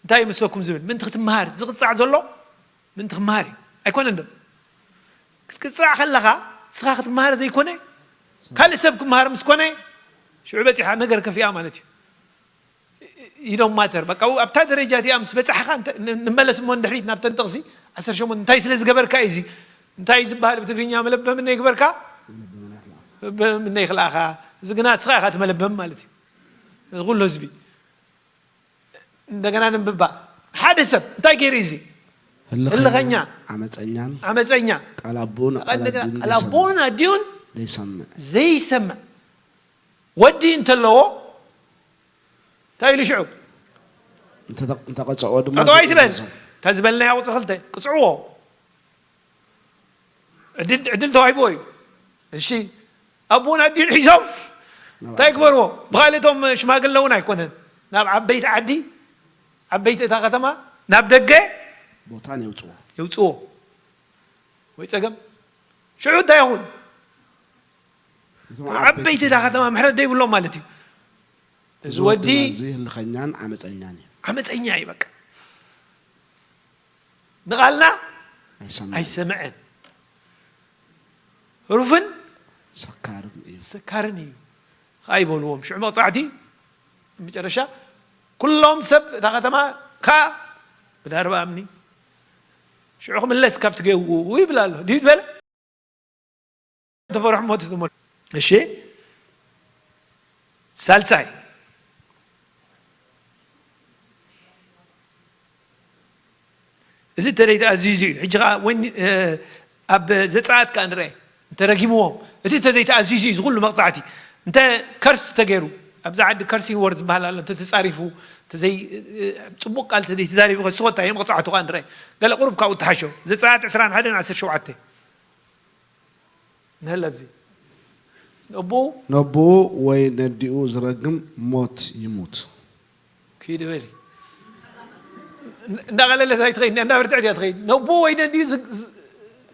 እንታይ ይመስለኩም ዝብል፣ ምእንቲ ክትመሃር ዝቕጻዕ ዘሎ ምእንቲ ክመሃር እዩ። ኣይኮነን ዶ? ክትቅጻዕ ከለኻ ንስኻ ክትመሃር ዘይኮነ፣ ካልእ ሰብ ክመሃር ምስ ኮነ፣ ሽዑ በጺሓ ነገር ከፊኣ ማለት እዩ። You don't matter። በቃ ኣብታ ደረጃ እቲኣ ምስ በጻሕኻ እንተ-፣ ን-፣ ንመለስ እሞ ንድሕሪት ናብተን ጥቕሲ ዓሰርተ ሸሞንተ እንታይ ስለ ዝገበርካ እዩ እዚ? እንታይ ዝበሃል ብትግርኛ መለበም እነ ይግበርካ? መለበም እነ ይኽልኣኻ። እዚ ግና ንስኻ ኢኻ እቲ መለበም ማለት እዩ። እዚ ኩሉ ህዝቢ። እንደገና ነንብባ። ሓደ ሰብ እንታይ ገይሩ እዩ እዚ? ህልኸኛ፣ ህልኸኛ፣ ዓመፀኛን ዓመፀኛ። ቃል ኣቦን ቃል ቃል ኣደን ቃል ዘይሰምዕ። ኣቦን ኣዲኡን ዘይሰምዕ። ዘይሰምዕ። ወዲ እንተለዎ እንታይ ኢሉ ሽዑ? እንተ-፣ እንተቐጸኦ ድማ ጠጠው ኣይትበል። ዝእዘዞ። እታ ዝበልናያ ቁጽሪ ክልተ ቅጽዕዎ። ዕድል፣ ዕድል ተዋሂብዎ እዩ። እሺ፣ ኣቦን ኣዲኡን ሒዞም እንታይ ግበርዎ? ብኻልእ እቶም ሽማግለ እውን ኣይኮነን። ናብ ዓበይቲ ዓዲ፣ ዓበይቲ እታ ከተማ፣ ናብ ደገ ቦታን የውጽዎ። የውጽዎ። ወይ ጸገም። ሽዑ እንታይ ይኹን? እቶም ዓበይቲ ዓበይቲ እታ ከተማ ምሕረት ዘይብሎም ማለት እዩ። እዚ እዚ ወዲ ወድና እዚ ህልኸኛን ዓመፀኛን እዩ። ዓመፀኛ እዩ በቃ። ንቓልና ኣይሰምዕን። ኣይሰምዕን። ህሩፍን ሰካርን እዩ። ሰካርን እዩ። ከኣ ይበልዎም። ሽዑ መቕጻዕቲ መጨረሻ ኩሎም ሰብ እታ ከተማ ከኣ ብዳርባ እምኒ ሽዑ ክምለስ ካብቲ ገው ይብል ኣሎ። ድዩ ዝበለ? ተፈርሑ ሞት ዝመ-፣ እሺ። ሳልሳይ፣ እዚ እንተ ደይተኣዝዙ እዩ። ሕጂ ኸዓ ወይኒ-፣ እ፣ ኣብ ዘጸኣት ከኣ ንርአ። እንተ ረጊምዎም፣ እቲ እንተ ዘይተኣዝዙ እዩ፣ እዚ ኩሉ መቕጻዕቲ። እንተ ከርስ ተገይሩ፣ ኣብዚ ዓዲ ከርሲን ወርድ ዝበሃል ኣሎ፣ እንተ ተጻሪፉ፣ እንተ ዘይ-፣ እ፣ እ፣ ጽቡቕ ቃል እንተ ዘይተዛሪቡ፣ ከስኾ እንታይ እዩ መቕጻዕቱ ከኣ ንርአ። ገለ ቁሩብ ካብኡ እተሓሾ። ዘጸኣት ዕስራን ሓደን ዓሰርተ ሸውዓተ። ንህለ ኣብዚ። ነቦኡ ነቦኡ ወይ ነዲኡ ዝረግም ሞት ይሙት። ኪድ በሊ። እንዳ-፣ እንዳቐለለት ኣይትኸይድ፣ እንዳ በርትዕት እያ ትኸይድ። ነቦኡ ወይ ነዲኡ ዝ-፣ ዝ-፣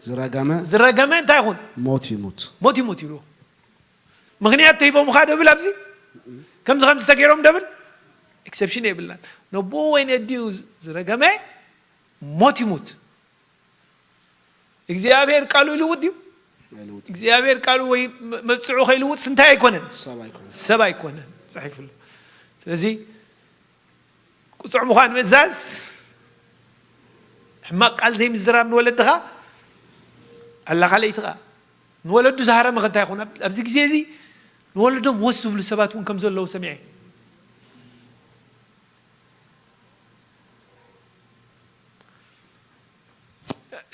ዝረገመ ዝረገመ እንታይ ይኹን? ሞት ይሙት። ሞት ይሙት ይብልዎ። ምኽንያት ተሂቦምኻ ዶ ብል ኣብዚ? ከምዚ ከምዚ ተገይሮም ዶ ብል? ኤክሰፕሽን የብላን። ነቦኡ ወይ ነዲኡ ዝ-፣ ዝረገመ ሞት ይሙት። እግዚኣብሔር ቃሉ ይልውጥ ድዩ? ኣይልውጥን። እግዚኣብሔር ቃሉ ወይ መ-፣ መብጽዑ ከይልውጥስ እንታይ ኣይኮነን? ሰብ ኣይኮነን። ሰብ ኣይኮነን፣ ጽሒፉሉ። ስለዚ ቅጹዕ ምዃን ምእዛዝ፣ ሕማቕ ቃል ዘይምዝራብ ንወለድኻ፣ ኣላ ካልኣይቲ ኸኣ ንወለዱ ዝሃረመ ከ እንታይ ይኹን? ኣብ-፣ ኣብዚ ግዜ እዚ ንወለዶም ወስ ዝብሉ ሰባት እውን ከም ዘለዉ ሰሚዐ።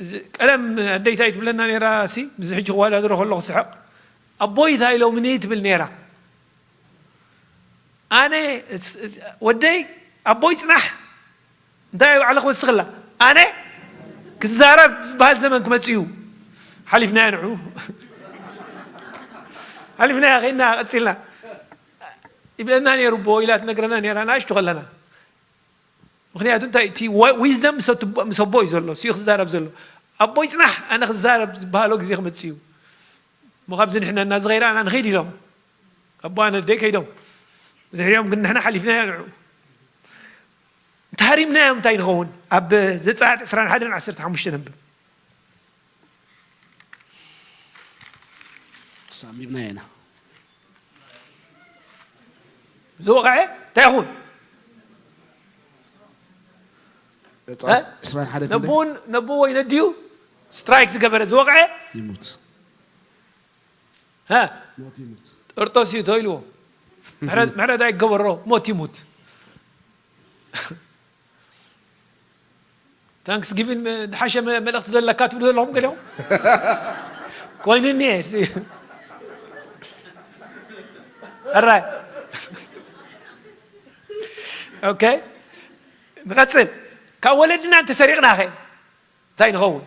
እዚ ቀደም ኣደይ እንታይ ትብለና ነይራ ሲ፣ ምስዚ ሕጂ ክወዳደሮ ከለኹ ስሕቕ፣ ኣቦይ እንታይ ኢሎምኒ ትብል ነይራ። ኣነ፣ እስ-፣ እስ-፣ ወደይ፣ ኣቦይ ጽናሕ፣ እንታይ ባዕልኺ ወስኽላ? ኣነ ክዛረብ ዝበሃል ዘመን ክመጽእ እዩ። ሓሊፍናዮ ንዑ። ሓሊፍናዮ፣ ኸይድና፣ ቀጺልና። ይብለና ነይሩ ኣቦ ኢላ ትነግረና ነይራ፣ ንኣሽቱ ከለና። ምኽንያቱ እንታይ? እቲ ዋ-፣ ዊዝደም ምስ ኣቦ፣ ምስ ኣቦ እዩ ዘሎ፣ እሱ እዩ ክዛረብ ዘሎ። ኣቦይ ጽናሕ፣ ኣነ ክዛረብ ዝበሃሎ ግዜ ክመጽእ እዩ። እሞ ካብዚ ንሕና እናዚ ኸይራ ኣና ንኸይድ ኢሎም። ኣቦ ኣነ ኣደይ ከይዶም። ድሕሪኦም ግን ንሕና ሓሊፍናዮ ንዑ። እንተሃሪምናዮም እንታይ ንኸውን? ኣብ ዘጸኣት ዕስራን ሓደን ዓሰርተ ሓሙሽተ ነንብብ። ኣንቢብናዮ ኢና። ዝወቕዐ እንታይ ይኹን? ዕስራን ሓደ ክንደይ? ነብኡን፣ ነብኡ ወይ ነዲኡ ስትራይክ ዝገበረ ዝወቕዐ? ይሙት። ሀ? ሞት ይሙት። ጥርጦስ እዩ ተባሂልዎ። ምሕረት፣ ምሕረት ኣይገበሮ፣ ሞት ይሙት። ታንክስ ጊቪን ዝሓሸ መ- መልእኽቲ ዘለካ ትብሉ ዘለኹም ገሊኹም? ኮይኑ እኒኤ። ሕራይ። ኦኬ፣ ንቐጽል። ካብ ወለድና እንተሰሪቕና ኸ እንታይ ንኸውን?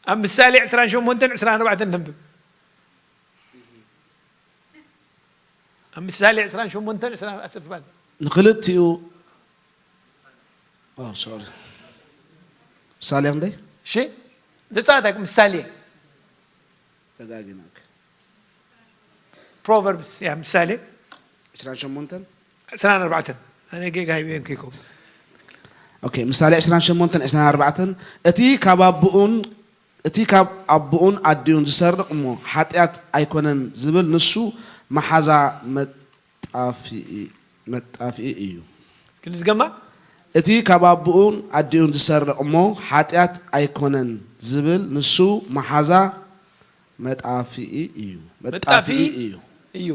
ኣብ ምሳሌ ዕስራን ሸሞንተን ዕስራን ኣርባዕተን ነንብብ። ኣብ ምሳሌ ዕስራን ሸሞንተን ዕስራን ኣርባዕተን። ንኽልቲኡ ኦ ሶሪ ምሳሌ ክንደይ እሺ፣ ዘጻታ ምሳሌ ተጋጊና። ኦኬ። ፕሮቨርብስ ያ ምሳሌ ዕስራን ሸሞንተን ዕስራን ኣርባዕተን። ኣነ ጌጋ ሂበ እንከይኮ። ኦኬ፣ ምሳሌ ዕስራን ሸሞንተን ዕስራን ኣርባዕተን፣ እቲ ካብ ኣቦኡን እቲ ካብ ኣቦኡን ኣዲኡን ዝሰርቕ እሞ ሓጢኣት ኣይኮነን ዝብል ንሱ መሓዛ መጣፍኢ መጣፍኢ እዩ። እስኪ ንዝገማ። እቲ ካብ ኣቦኡን ኣዲኡን ዝሰርቕ እሞ ሓጢኣት ኣይኮነን ዝብል ንሱ መሓዛ መጣፍኢ እዩ። መጣፍኢ እዩ። እዩ።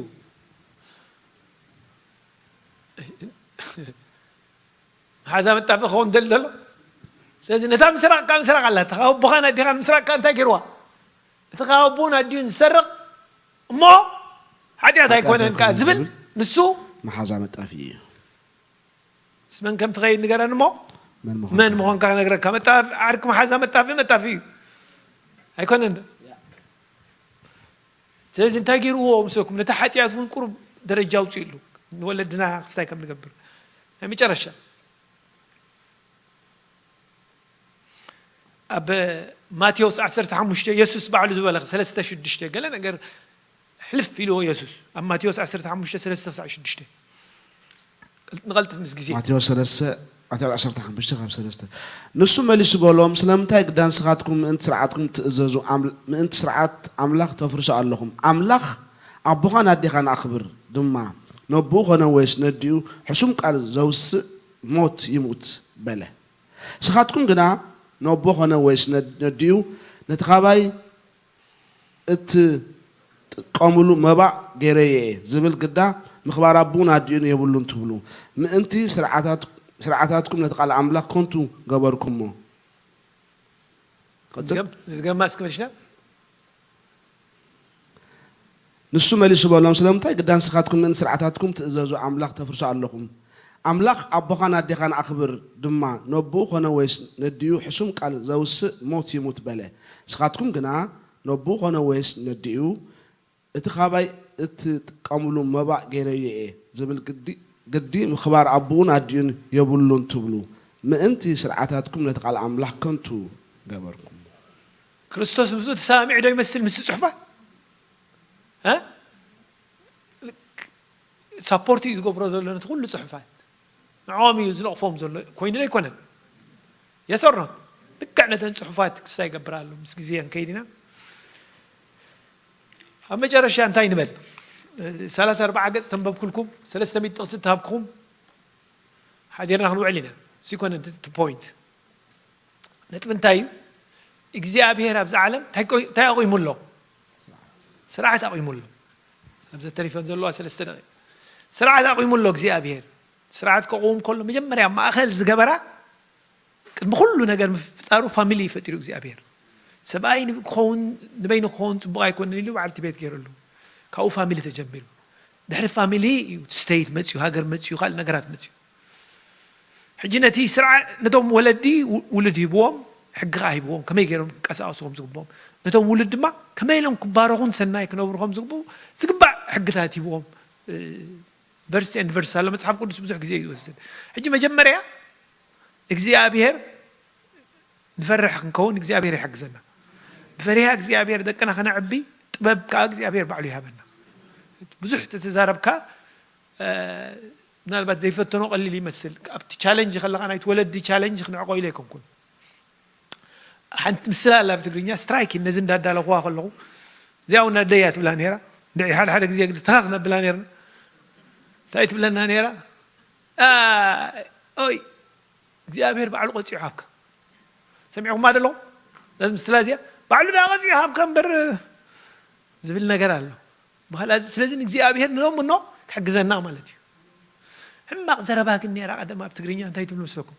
መሓዛ መጣፍኢ ክኸውን ደሊ ዘሎ። ስለዚ ነታ ምስራቕካ ምስራቕ ኣላ። እታ ካብ ኣቦኻን ኣዴኻን ምስራቕካ እንታይ ገይርዋ? እቲ ካብ ኣቦኡን ኣዲኡን ዝሰርቕ እሞ ሓጢኣት ሓጢኣት ኣይኮነን ከዓ ኣይኮነን ዝብል ዝብል ንሱ መሓዛ መጣፍኢ እዩ። ምስ መን ከም ትኸይድ ንገረኒ እሞ መን ምዃንካ መን ምዃንካ ክነግረካ። መጣፍ-፣ ዓርኪ መሓዛ መጣፍኢ መጣፍኢ እዩ። ኣይኮነን ዶ? ስለዚ እንታይ ገይርዎ ምስለኩም? ነቲ ሓጢኣት እውን ቁሩብ ደረጃ ኣውፅእሉ። ንወለድና ክስታይ ከም ንገብር። ናይ መጨረሻ። ኣብ ማቴዎስ ዓሰርተ ሓሙሽተ የሱስ ባዕሉ ዝበለ ሰለስተ ሽዱሽተ ገለ ነገር ሕልፍ ኢልዎ የሱስ። ኣብ ማቴዎስ ዓሰርተ ሓሙሽተ ሰለስተ ክሳዕ ሽዱሽተ። ንቐልጥፍ ምስ ግዜ። ማቴዎስ ሰለስተ፣ ማቴዎስ ዓሰርተ ሓሙሽተ ካብ ሰለስተ። ንሱ መሊሱ በሎም፣ ስለምንታይ ግዳ ንስኻትኩም ምእንቲ ስርዓትኩም ትእዘዙ ኣም-፣ ምእንቲ ስርዓት ኣምላኽ ተፍርሱ ኣለኹም? ኣምላኽ ኣቦኻን ኣዴኻን ኣኽብር ድማ፣ ነቦኡ ኾነ ወይስ ነዲኡ ሕሱም ቃል ዘውስእ ሞት ይሙት በለ። ንስኻትኩም ግና ነቦ ኾነ ወይስ ነድ-፣ ነዲኡ ነቲ ካባይ እትጥቀሙሉ መባእ ገይረዮ እየ ዝብል ግዳ ምኽባር ኣቦኡን ኣዲኡን የብሉን ትብሉ። ምእንቲ ስርዓታት-፣ ስርዓታትኩም ነቲ ቃል ኣምላኽ ከንቱ ገበርኩሞ። ቀጽል። ንዝገም-፣ ንዝገማ እስኪ መልሽና። ንሱ መሊሱ በሎም፣ ስለምንታይ ግዳ ንስኻትኩም ምእንቲ ስርዓታትኩም ትእዘዙ ኣምላኽ ተፍርሱ ኣለኹም? ኣምላኽ ኣቦኻን ኣዴኻን ኣኽብር ድማ፣ ነቦኡ ኾነ ወይስ ነዲኡ ሕሱም ቃል ዘውስእ ሞት ይሙት በለ። ንስኻትኩም ግና ነቦኡ ኾነ ወይስ ነዲኡ እቲ ኻባይ እትጥቀሙሉ መባእ ገይረዮ እየ ዝብል ግዲ፣ ግዲ ምኽባር ኣቦኡን ኣዲኡን የብሉን ትብሉ፣ ምእንቲ ስርዓታትኩም ነቲ ቃል ኣምላኽ ከንቱ ገበርኩም። ክርስቶስ ምስኡ ተሰማሚዑ ዶ ይመስል ምስቲ ጽሑፋት? እ? ሳፖርት እዩ ዝገብሮ ዘሎ ነቲ ኩሉ ጽሑፋት። ንዕኦም እዩ ዝነቕፎም ዘሎ፣ ኮይኑ ዶ ኣይኮነን? የስ ኦር ኖት? ልክዕ ነተን ጽሑፋት ክስታይ ይገብር ኣሎ። ምስ ግዜ ክንከይድ ኢና። ኣብ መጨረሻ እንታይ ንበል? ሰላሳ ኣርባዓ ገጽ ተንበብኩልኩም፣ ሰለስተ ሚእቲ ጥቕሲ ተሃብኩኹም፣ ሓዲርና ክንውዕል ኢና። እሱ ይኮነ እቲ ፖይንት። ነጥቢ እንታይ እዩ? እግዚኣብሔር ኣብዚ ዓለም እንታይ ቆይ-፣ እንታይ ኣቑሙ ኣሎ? ስርዓት ኣቑሙ ኣሎ። ኣብዘን ተሪፈን ዘለዋ ሰለስተ ደቂቕ። ስርዓት ኣቑሙ ኣሎ እግዚኣብሔር። ስርዓት ከቑም ከሎ መጀመርያ ማእኸል ዝገበራ፣ ቅድሚ ኩሉ ነገር ምፍጣሩ ፋሚሊ እዩ ፈጢሩ እግዚኣብሔር። ሰብኣይ ንብ-፣ ክኸውን፣ ንበይኑ ክኸውን ጽቡቕ ኣይኮነን ኢሉ በዓልቲ ቤት ገይረሉ። ካብኡ ፋሚሊ ተጀሚሩ። ድሕሪ ፋሚሊ እዩ ስቴት መጽዩ፣ ሃገር መጽዩ፣ ካልእ ነገራት መጽዩ። ሕጂ ነቲ ስርዓ-፣ ነቶም ወለዲ ው-፣ ውሉድ ሂብዎም፣ ሕጊ ከኣ ሂብዎም፣ ከመይ ገይሮም ክንቀሳቐሱ ከም ዝግብኦም። ነቶም ውሉድ ድማ ከመይ ኢሎም ክባረኹን ሰናይ ክነብሩ ከም ዝግብኡ ዝግባእ ሕግታት ሂብዎም። እ፣ ቨርስ ኤንድ ቨርስ ኣሎ። መጽሓፍ ቅዱስ ብዙሕ ግዜ እዩ ዝወስድ። ሕጂ መጀመርያ እግዚኣብሔር ንፈርሕ ክንከውን እግዚኣብሔር ይሕግዘና። ብፈሪሃ እግዚኣብሔር ደቅና ከነዕቢ ጥበብ ከኣ እግዚኣብሔር ባዕሉ ይሃበና። ብዙሕ ተተዛረብካ፣ እ፣ ምናልባት ዘይፈተኖ ቀሊል ይመስል። ኣብቲ ቻለንጅ ከለኻ ናይቲ ወለዲ ቻለንጅ ክንዕቆ ኢለ ኣይኮንኩን። ሓንቲ ምስላ ኣላ ብትግርኛ፣ ስትራይክ ነዚ እንዳዳለኹዋ ከለኹ፣ እዚኣ እውን ኣደይ እያ ትብላ ነይራ። እንድዒ ሓደ ሓደ ግዜ ግዲ ተኸኽ ነብላ ነይርና። እንታይ ትብለና ነይራ? ኣ፣ ኦይ፣ እግዚኣብሔር ባዕሉ ቀጺዑ ሃብካ። ሰሚዕኹማ ዶ ኣለኹም? ነዚ ምስላ እዚኣ፣ ባዕሉ ደኣ ቀጺዑ ሃብካ እምበር ዝብል ነገር ኣሎ። ባህላ እዚ፣ ስለዚ ንእግዚኣብሔር ንለምኖ ክሕግዘና ማለት እዩ። ሕማቕ ዘረባ ግን ነይራ ቀደም ኣብ ትግርኛ፣ እንታይ ትብሉ መስለኩም?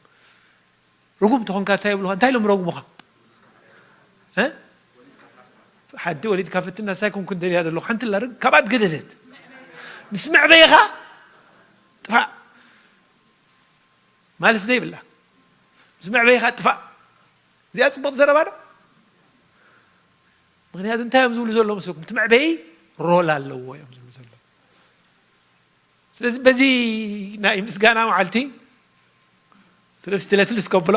ርጉም ተኾንካ እንታይ ይብሉኻ? እንታይ ኢሎም ረጉሙኻ? እ? ሓንቲ ወሊድካ ፍትና ሳይ ኮንኩን ደልያ ዘለኹ ሓንቲ ላ ርግ-፣ ካብኣ ትገደደት። ምስ መዕበይኻ ጥፋእ። ማልስ ዘይብላ። ምስ መዕበይኻ ጥፋእ። እዚኣ ጽቡቕ ዘረባ ዶ? ምኽንያቱ እንታይ እዮም ዝብሉ ዘለዉ መስለኩም? እቲ መዕበዪ ሮል ኣለዎ እዮም ዝብሉ ዘለዉ። ስለዚ በዚ ናይ ምስጋና መዓልቲ ትለስ-፣ ትለስልስ ከብሎ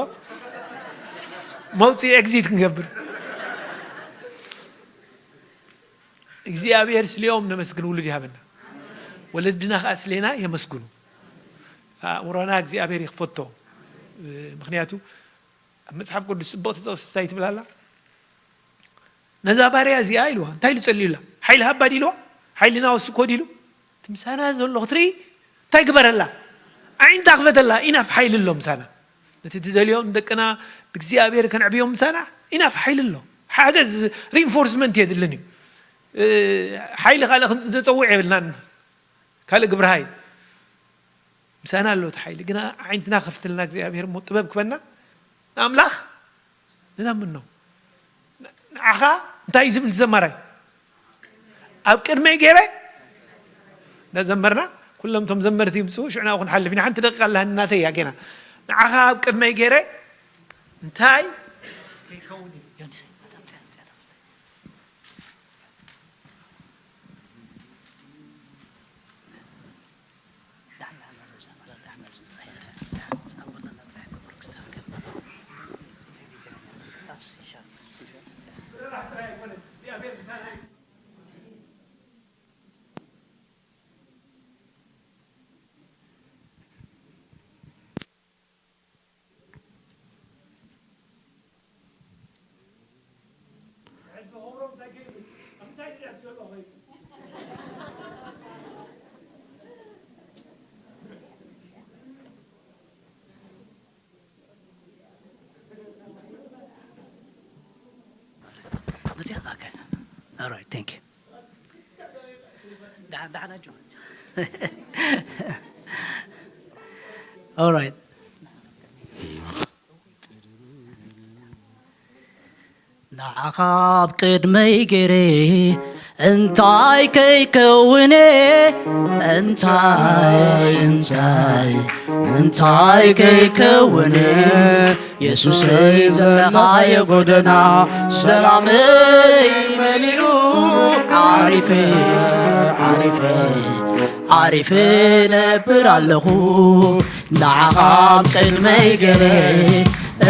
መውፅኢ ኤግዚት ክንገብር እግዚኣብሔር ስሊኦም ነመስግን ውሉድ ይሃበና። ወለድና ከዓ ስሌና የመስግኑ። ኣእምሮና እግዚኣብሔር ይክፈቶ። ምኽንያቱ ኣብ መጽሓፍ ቅዱስ ጽብቕቲ ጥቕሲ እንታይ ትብል ኣላ? ነዛ ባርያ እዚኣ ኢልዋ። እንታይ ኢሉ ጸልዩላ? ሓይሊ ሃባ ዲልዋ? ሓይልና ወስኮ ዲሉ? እቲ ምሳና ዘሎ ክትርኢ እንታይ ግበረላ? ኣዒንታ ክፈተላ። ኢናፍ ሓይሊ ኣሎ ምሳና። ነቲ ትደልዮ ንደቅና ብእግዚኣብሔር ከነዕብዮም ምሳና ኢናፍ ሓይሊ ኣሎ። ሓገዝ ሪኢንፎርስመንት የድልን እዩ። እ፣ ሓይሊ ካልእ ክንዘጸውዕ የብልናን። ካልእ ግብረ ሓይል ምሳና ኣሎ እቲ ሓይሊ። ግና ኣዒንትና ከፍትልና እግዚኣብሔር እሞ ጥበብ ክበና ንኣምላኽ ንለምኖ። ንዓኻ እንታይ ዝብል ዘማራይ? ኣብ ቅድመይ ገይረ እንዳዘመርና ኩሎም እቶም ዘመርቲ ይምፅኡ፣ ሽዑ ናብኡ ክንሓልፍ ኢና። ሓንቲ ደቂቃ ኣላ ናተይ እያ ገና። ንዓኻ ኣብ ቅድመይ ገይረ እንታይ ከይከውን እዩ? መፅያ? ኦኬ። ኦራይት፣ ታንክ ዩ። ደሓን፣ ደሓን ኣጆ። ኦራይት። ንዓኻ ኣብ ቅድመይ ገይረ እንታይ ከይከውነ፣ እንታይ፣ እንታይ፣ እንታይ ከይከውነ፣ የሱሰይ ዘለኻዮ ጎደና ሰላመይ መሊኡ፣ ዓሪፈ፣ ዓሪፈ፣ ዓሪፈ ነብር ኣለኹ። ንዓኻ ኣብ ቅድመይ ገይረ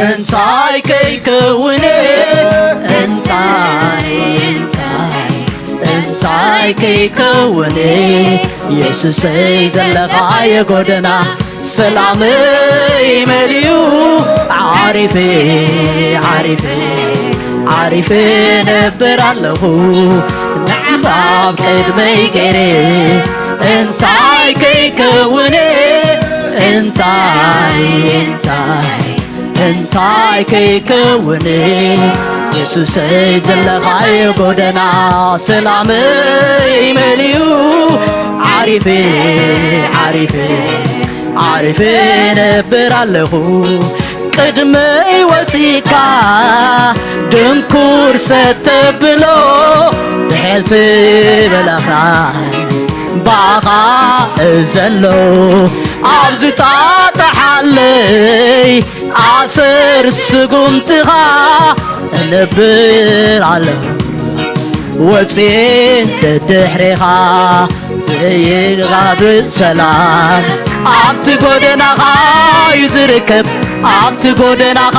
እንታይ ከይከውነ፣ እንታይ፣ እንታይ፣ እንታይ ከይከውነ፣ የሱሰይ ዘለኻዮ ጎደና ሰላመይ መሊኡ፣ ዓሪፈ፣ ዓሪፈ፣ ዓሪፈ ነብር ኣለኹ። ንዓኻ ኣብ ቅድመይ ገይረ እንታይ ከይከውነ፣ እንታይ፣ እንታይ፣ እንታይ ከይከውነ፣ የሱሰይ ዘለኻዮ ጎደና ሰላመይ መሊኡ፣ ዓሪፈ፣ ዓሪፈ፣ ዓሪፈ ነብር ኣለኹ። ቅድመይ ወፂእካ ድንኩር ሰተብሎ፣ ድሕል ትብል ኣኽራን ባኻ እዘሎ፣ ኣብ ዝጣጣሓለይ ኣሰር ስጉምትኻ እነብር ኣለኹ። ወፅኤ ደድሕሬኻ ዘይጋብዝ ሰላም ኣብቲ ጎደናኻ እዩ ዝርከብ፣ ኣብቲ ጎደናኻ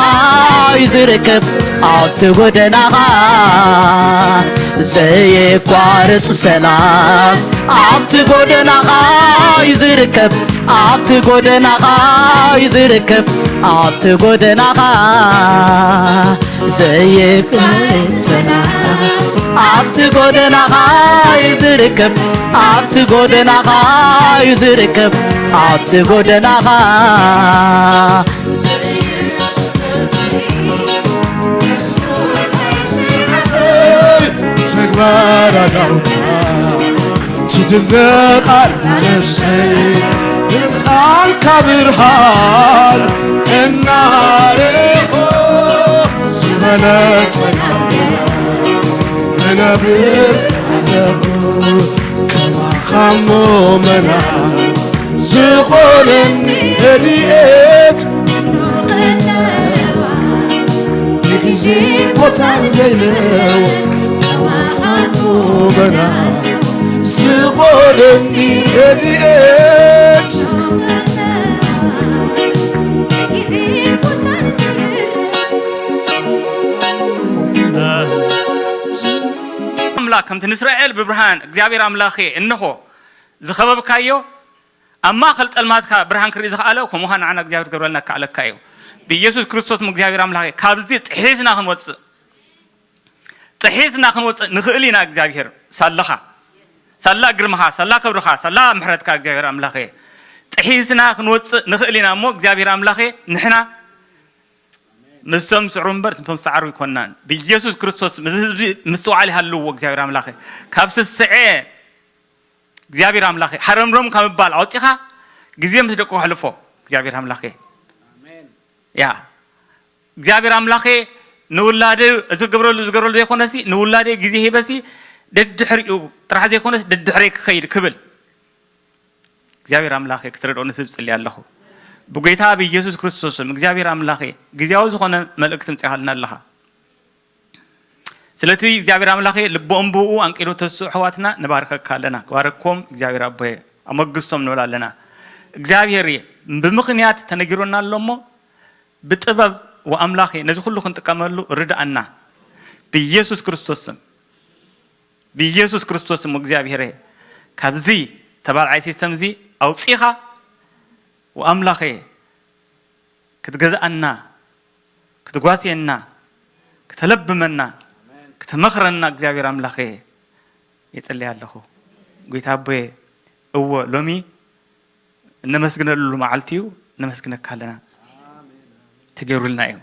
እዩ ዝርከብ፣ ኣብቲ ጎደናኻ ዘየቋርጽ ሰላም ኣብቲ ጎደናኻ እዩ ዝርከብ፣ ኣብቲ ጎደናኻ እዩ ዝርከብ፣ ኣብቲ ጎደናኻ ዘየቋርጽ ሰላም ኣብቲ ጎደናኻ እዩ ዝርከብ፣ ኣብቲ ጎደናኻ እዩ ዝርከብ፣ ኣብቲ ጎደናኻ ተግባር ኣዳውታ ትድነቕ ኣላ ነፍሰይ፣ ብርሃንካ ብርሃን እናረኣየ ተጸናንዐ እነብር ኣለኹ። ከማኻ እሞ መና ዝኾነኒ ረድኤት፣ ግዜን ቦታን ዘይለዎ፣ ከማኻ እሞ መና ዝኾነኒ ረድኤት። ኣምላኽ ከምቲ ንእስራኤል ብብርሃን እግዚኣብሔር ኣምላኸ እንሆ ዝኸበብካዮ፣ ኣብ ማእከል ጸልማትካ ብርሃን ክርኢ ዝኸኣለ፣ ከምኡ ኸኣ ንዓና እግዚኣብሔር ክገብረልና ክከኣለካ እዩ። ብኢየሱስ ክርስቶስ እግዚኣብሔር ኣምላኸ ካብዚ ጥሒስና ክንወጽእ፣ ጥሒስና ክንወጽእ ንኽእል ኢና። እግዚኣብሔር ሳላኻ፣ ሳላ ግርምኻ፣ ሳላ ክብርኻ፣ ሳላ ምሕረትካ እግዚኣብሔር ኣምላኸ ጥሒስና ክንወጽእ ንኽእል ኢና እሞ እግዚኣብሔር ኣምላኸ ንሕና ምስቶም ዝስዕሩ እምበር ምስቶም ዝሰዓሩ ኣይኮንናን። ብኢየሱስ ክርስቶስ ምስ ህዝቢ ምስትውዓል ይሃልዎ እግዚኣብሔር ኣምላኸ። ካብ ስስዐ እግዚኣብሔር ኣምላኸ ሃረምረም ካብ ምባል ኣውጺኻ ግዜ ምስ ደቁ ከሕልፎ እግዚኣብሔር ኣምላኸ። ያ እግዚኣብሔር ኣምላኸ ንውላደ እዚ ክገብረሉ ዝገብረሉ ዘይኮነሲ ንውላደ ግዜ ሂበሲ ደድሕሪኡ ጥራሕ ዘይኮነስ ደድሕረይ ክኸይድ ክብል እግዚኣብሔር ኣምላኸ ክትረድኦ ንስብ ጽልይ ኣለኹ። ብጎይታ ብኢየሱስ ክርስቶስ ስም እግዚኣብሔር ኣምላኸ ግዜያዊ ዝኾነ መልእክቲ ምጽኣልና ኣለኻ። ስለቲ እግዚኣብሔር ኣምላኸ ልቦም ብኡ ኣንቂዱ ተስኡ ኣሕዋትና ንባርከካ ኣለና። ባረኮም እግዚኣብሔር ኣቦየ ኣመግሶም ንብል ኣለና። እግዚኣብሔር ብምኽንያት ተነጊሮና ኣሎ እሞ ብጥበብ ወኣምላኸ ነዚ ኩሉ ክንጥቀመሉ ርድኣና ብኢየሱስ ክርስቶስ ስም። ብኢየሱስ ክርስቶስ ስም እግዚኣብሔር ካብዚ ተባልዓይ ሲስተም እዚ ኣውፂኻ ወኣምላኸ ክትገዝኣና ክትጓስየና ክተለብመና ክትመኽረና እግዚኣብሔር ኣምላኸ የጸልይ ኣለኹ። ጌታ ኣቦየ እወ ሎሚ እነመስግነሉ መዓልቲ እዩ። እነመስግነካ ኣለና። ተገይሩልና እዩ።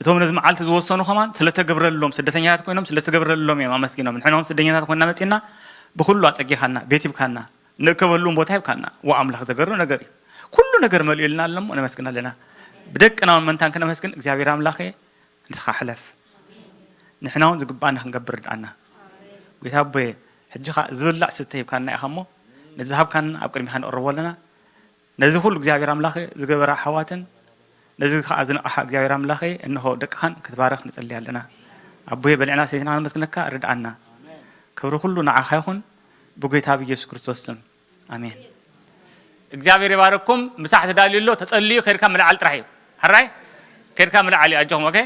እቶም ነዚ መዓልቲ ዝወሰኑ ከማን ስለተገብረሎም ስደተኛታት ኮይኖም ስለተገብረሎም እዮም ኣመስጊኖም። ንሕና እውን ስደኛታት ኮይና መጺና ብኩሉ ኣጸጊኻና ቤት ሂብካና ንእከበሉ እውን ቦታ ሂብካና። ዋ ኣምላኽ ዘገርም ነገር እዩ። ኩሉ ነገር መሊኡልና ኣሎ እሞ ነመስግን ኣለና። ብደቅና እውን መንታን ክነመስግን እግዚኣብሔር ኣምላኸ ንስኻ ሕለፍ። ንሕና እውን ዝግባኣና ክንገብር ርድኣና። ጌታ ኣቦየ ሕጂ ኸኣ ዝብላዕ ዝስተ ሂብካና ኢኻ እሞ ነዚ ዝሃብካና ኣብ ቅድሚኻ ነቕርቦ ኣለና። ነዚ ኩሉ እግዚኣብሔር ኣምላኸ ዝገበራ ኣሕዋትን ነዚ ኸዓ ዝነቕሓ እግዚኣብሔር ኣምላኸ እንሆ ደቅኻን ክትባረኽ ንጸሊ ኣለና። ኣቦየ በሊዕና ሰይትና ነመስግነካ ርድኣና። ክብሪ ኩሉ ንዓኻ ይኹን ብጎይታ ብኢየሱስ ክርስቶስ ስም ኣሜን። እግዚኣብሔር ይባረኩም። ምሳሕ ተዳልዩ ኣሎ ተጸልዩ ከድካ ምልዓል ጥራሕ እዩ። ሕራይ ከድካ ምልዓል እዩ ኣጆኹም። ኦኬ